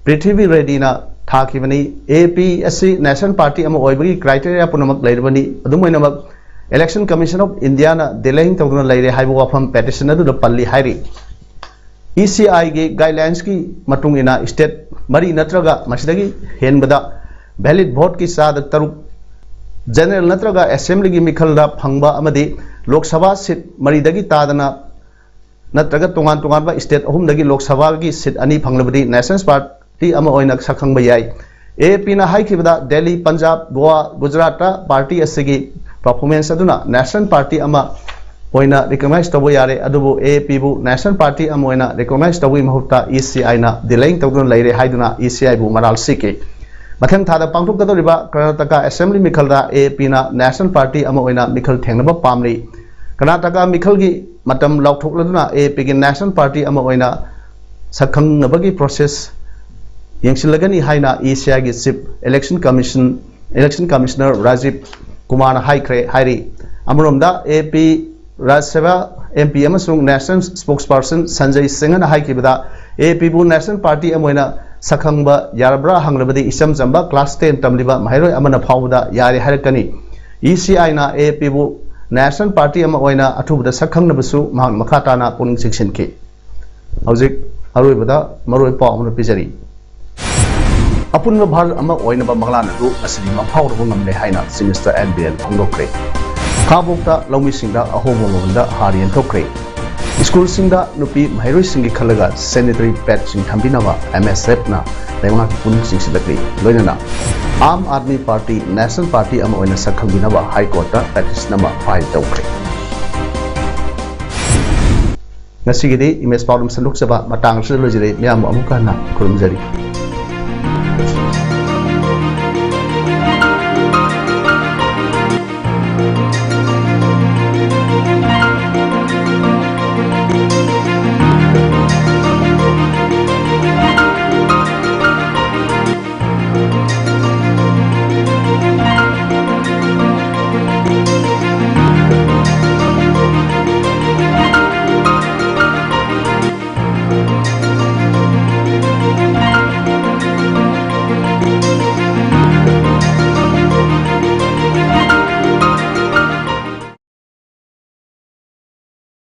ꯄ꯭ꯔꯤꯊꯤꯕꯤ ꯔꯦꯗꯤꯅ ꯊꯥꯈꯤꯕꯅꯤ꯫ ꯑꯦ ꯑꯦ ꯄꯤ ꯑꯁꯤ ꯅꯦꯁꯅꯦꯜ ꯄꯥꯔꯇꯤ ꯑꯃ ꯑꯣꯏꯕꯒꯤ ꯀ꯭ꯔꯥꯏꯇꯦꯔꯤꯌꯥ ꯄꯨꯝꯅꯃꯛ ꯂꯩꯔꯕꯅꯤ꯫ ꯑꯗꯨꯝ ꯑꯣꯏꯅꯃꯛ Election Commission of Indiaꯅ delaying ꯇꯧꯗꯨꯅ ꯂꯩꯔꯦ ꯍꯥꯏꯕ ꯋꯥꯐꯝ ꯄꯦꯇꯤꯁꯟ ꯑꯗꯨꯗ ꯄꯜꯂꯤ ꯍꯥꯏꯔꯤ꯫ ꯏ ꯁꯤ ꯑꯥꯏꯒꯤ ꯒꯥꯏꯗꯂꯥꯏꯟꯁꯀꯤ ꯃꯇꯨꯡ ꯏꯟꯅ ꯁ꯭ꯇꯦꯠ ꯃꯔꯤ ꯅꯠꯇ꯭ꯔꯒ ꯃꯁꯤꯗꯒꯤ ꯍꯦꯟꯕꯗ ꯚꯦꯂꯤꯗ ꯚꯣꯠꯀꯤ ꯆꯥꯗ ꯇꯔꯨꯛ ꯖꯦꯅꯔꯦꯜ ꯅꯠꯇ꯭ꯔꯒ ꯑꯦꯁꯦꯝꯕ꯭ꯂꯤꯒꯤ ꯃꯤꯈꯜꯗ ꯐꯪꯕ ꯑꯃꯗꯤ ꯂꯣꯛ ꯁꯚꯥ ꯁꯤꯠ ꯃꯔꯤꯗꯒꯤ ꯇꯥꯗꯅ ꯅꯠꯇ꯭ꯔꯒ ꯇꯣꯉꯥꯟ ꯇꯣꯉꯥꯟꯕ ꯁ꯭ꯇꯦꯠ ꯑꯍꯨꯝꯗꯒꯤ ꯂꯣꯛ ꯁꯚꯥꯒꯤ ꯁꯤꯠ ꯑꯅꯤ ꯐꯪꯂꯕꯗꯤ ꯅꯦꯁꯅꯦꯜ ꯄꯥꯔꯇꯤ ꯑꯃ ꯑꯣꯏꯅ ꯁꯛꯈꯪꯕ ꯌꯥꯏ꯫ ꯑꯦ ꯑꯦ ꯄꯤꯅ ꯍꯥꯏꯈꯤꯕꯗ ꯗꯦꯜꯂꯤ, ꯄꯟꯖꯥꯕ, ꯒꯣꯋꯥ, ꯒꯨꯖꯔꯥꯠꯇ ꯄꯥꯔꯇꯤ ꯑꯁꯤꯒꯤ ꯄꯔꯐꯣꯔꯃꯦꯟꯁ ꯑꯗꯨꯅ ꯅꯦꯁꯅꯦꯜ ꯄꯥꯔꯇꯤ ꯑꯃ ꯑꯣꯏꯅ ꯔꯤꯀꯣꯛꯅꯥꯏꯖ ꯇꯧꯕ ꯌꯥꯔꯦ꯫ ꯑꯗꯨꯕꯨ ꯑꯦ ꯑꯦ ꯄꯤꯕꯨ ꯅꯦꯁꯅꯦꯜ ꯄꯥꯔꯇꯤ ꯑꯃ ꯑꯣꯏꯅ ꯔꯤꯀꯣꯛꯅꯥꯏꯖ ꯇꯧꯕꯒꯤ ꯃꯍꯨꯠꯇ ꯏ ꯁꯤ ꯑꯥꯏꯅ ꯗꯤꯂꯦꯌꯤꯡ ꯇꯧꯗꯨꯅ ꯂꯩꯔꯦ ꯍꯥꯏꯗꯨꯅ ꯏ ꯁꯤ ꯑꯥꯏꯕꯨ ꯃꯔꯥꯜ ꯁꯤꯈꯤ꯫ ꯃꯊꯪ ꯊꯥꯗ ꯄꯥꯡꯊꯣꯛꯀꯗꯧꯔꯤꯕ ꯀꯔꯅꯥꯇꯀꯥ ꯑꯦꯁꯦꯝꯕ꯭ꯂꯤ ꯃꯤꯈꯜꯗ ꯑꯦ ꯑꯦ ꯄꯤꯅ ꯅꯦꯁꯅꯦꯜ ꯄꯥꯔꯇꯤ ꯑꯃ ꯑꯣꯏꯅ ꯃꯤꯈꯜ ꯊꯦꯡꯅꯕ ꯄꯥꯝꯂꯤ꯫ ꯀꯔꯅꯥꯇꯀꯥ ꯃꯤꯈꯜꯒꯤ ꯃꯇꯝ ꯂꯥꯎꯊꯣꯛꯂꯗꯨꯅ ꯑꯦ ꯑꯦ ꯄꯤꯒꯤ ꯅꯦꯁꯅꯦꯜ ꯄꯥꯔꯇꯤ ꯑꯃ ꯑꯣꯏꯅ ꯁꯛꯈꯪꯅꯕꯒꯤ ꯄ꯭ꯔꯣꯁꯦꯁ ꯌꯦꯡꯁꯤꯜꯂꯒꯅꯤ ꯍꯥꯏꯅ ꯏ ꯁꯤ ꯑꯥꯏꯒꯤ chief election commission Election Commissioner Rajiv Kumarꯅ ꯍꯥꯏꯈ꯭ꯔꯦ ꯍꯥꯏꯔꯤ꯫ ꯑꯃꯔꯣꯝꯗ, A P Rajya Sabha M P ꯑꯃꯁꯨꯡ National Spokesperson Sanjay Singhꯅ ꯍꯥꯏꯈꯤꯕꯗ, A P ꯕꯨ National Party ꯑꯃ ꯑꯣꯏꯅ ꯁꯛꯈꯪꯕ ꯌꯥꯔꯕ꯭ꯔꯥ ꯍꯪꯂꯕꯗꯤ, ꯏꯆꯝ ꯆꯝꯕ class ten ꯇꯝꯂꯤꯕ ꯃꯍꯩꯔꯣꯏ ꯑꯃꯅ ꯐꯥꯎꯕꯗ ꯌꯥꯔꯦ ꯍꯥꯏꯔꯛꯀꯅꯤ꯫ E C Iꯅ A P ꯕꯨ National Party ꯑꯃ ꯑꯣꯏꯅ ꯑꯊꯨꯕꯗ ꯁꯛꯈꯪꯅꯕꯁꯨ ꯃꯍꯥꯛꯅ ꯃꯈꯥ ꯇꯥꯅ ꯄꯨꯛꯅꯤꯡ ꯆꯤꯡꯁꯤꯟꯈꯤ꯫ ꯍꯧꯖꯤꯛ ꯑꯔꯣꯏꯕꯗ ꯃꯔꯨꯑꯣꯏꯕ ꯄꯥꯎ ꯑꯃꯅ ꯄꯤꯖꯔꯤ꯫ ꯑꯄꯨꯟꯕ ꯚꯥꯔꯠ ꯑꯃ ꯑꯣꯏꯅꯕ ꯃꯪꯂꯥꯟ ꯑꯗꯨ ꯉꯁꯤꯗꯤ ꯃꯪꯐꯥꯎꯅꯕ ꯉꯝꯂꯦ ꯍꯥꯏꯅ Chief Minister N Biren ꯐꯣꯡꯗꯣꯛꯈ꯭ꯔꯦ꯫ ꯈꯥꯡꯉꯕꯣꯛꯇ ꯂꯧꯃꯤꯁꯤꯡꯗ ꯑꯍꯣꯡꯕ ꯃꯃꯜꯗ ꯍꯥꯔ ꯌꯦꯟꯊꯣꯛꯈ꯭ꯔꯦ꯫ ꯁ꯭ꯀꯨꯜꯁꯤꯡꯗ ꯅꯨꯄꯤ ꯃꯍꯩꯔꯣꯏꯁꯤꯡꯒꯤ ꯈꯜꯂꯒ sanitary padꯁꯤꯡ ꯊꯝꯕꯤꯅꯕ M S Fꯅ ꯂꯩꯉꯥꯛꯀꯤ ꯄꯨꯛꯅꯤꯡ ꯆꯤꯡꯁꯤꯜꯂꯛꯂꯤ꯫ ꯂꯣꯏꯅꯅ Aam Aadmi Party National Party ꯑꯃ ꯑꯣꯏꯅ ꯁꯛꯈꯪꯕꯤꯅꯕ High Courtꯇ petition ꯑꯃ file ꯇꯧꯈ꯭ꯔꯦ꯫ ꯉꯁꯤꯒꯤꯗꯤ ꯏꯃꯦꯖ ꯄꯥꯎꯗꯝ ꯁꯟꯗꯣꯛꯆꯕ ꯃꯇꯥꯡ ꯑꯁꯤꯗ ꯂꯣꯏꯖꯔꯦ꯫ ꯃꯌꯥꯝꯕꯨ ꯑꯃꯨꯛꯀ ꯍꯟꯅ ꯈꯨꯔꯨꯝꯖꯔꯤ꯫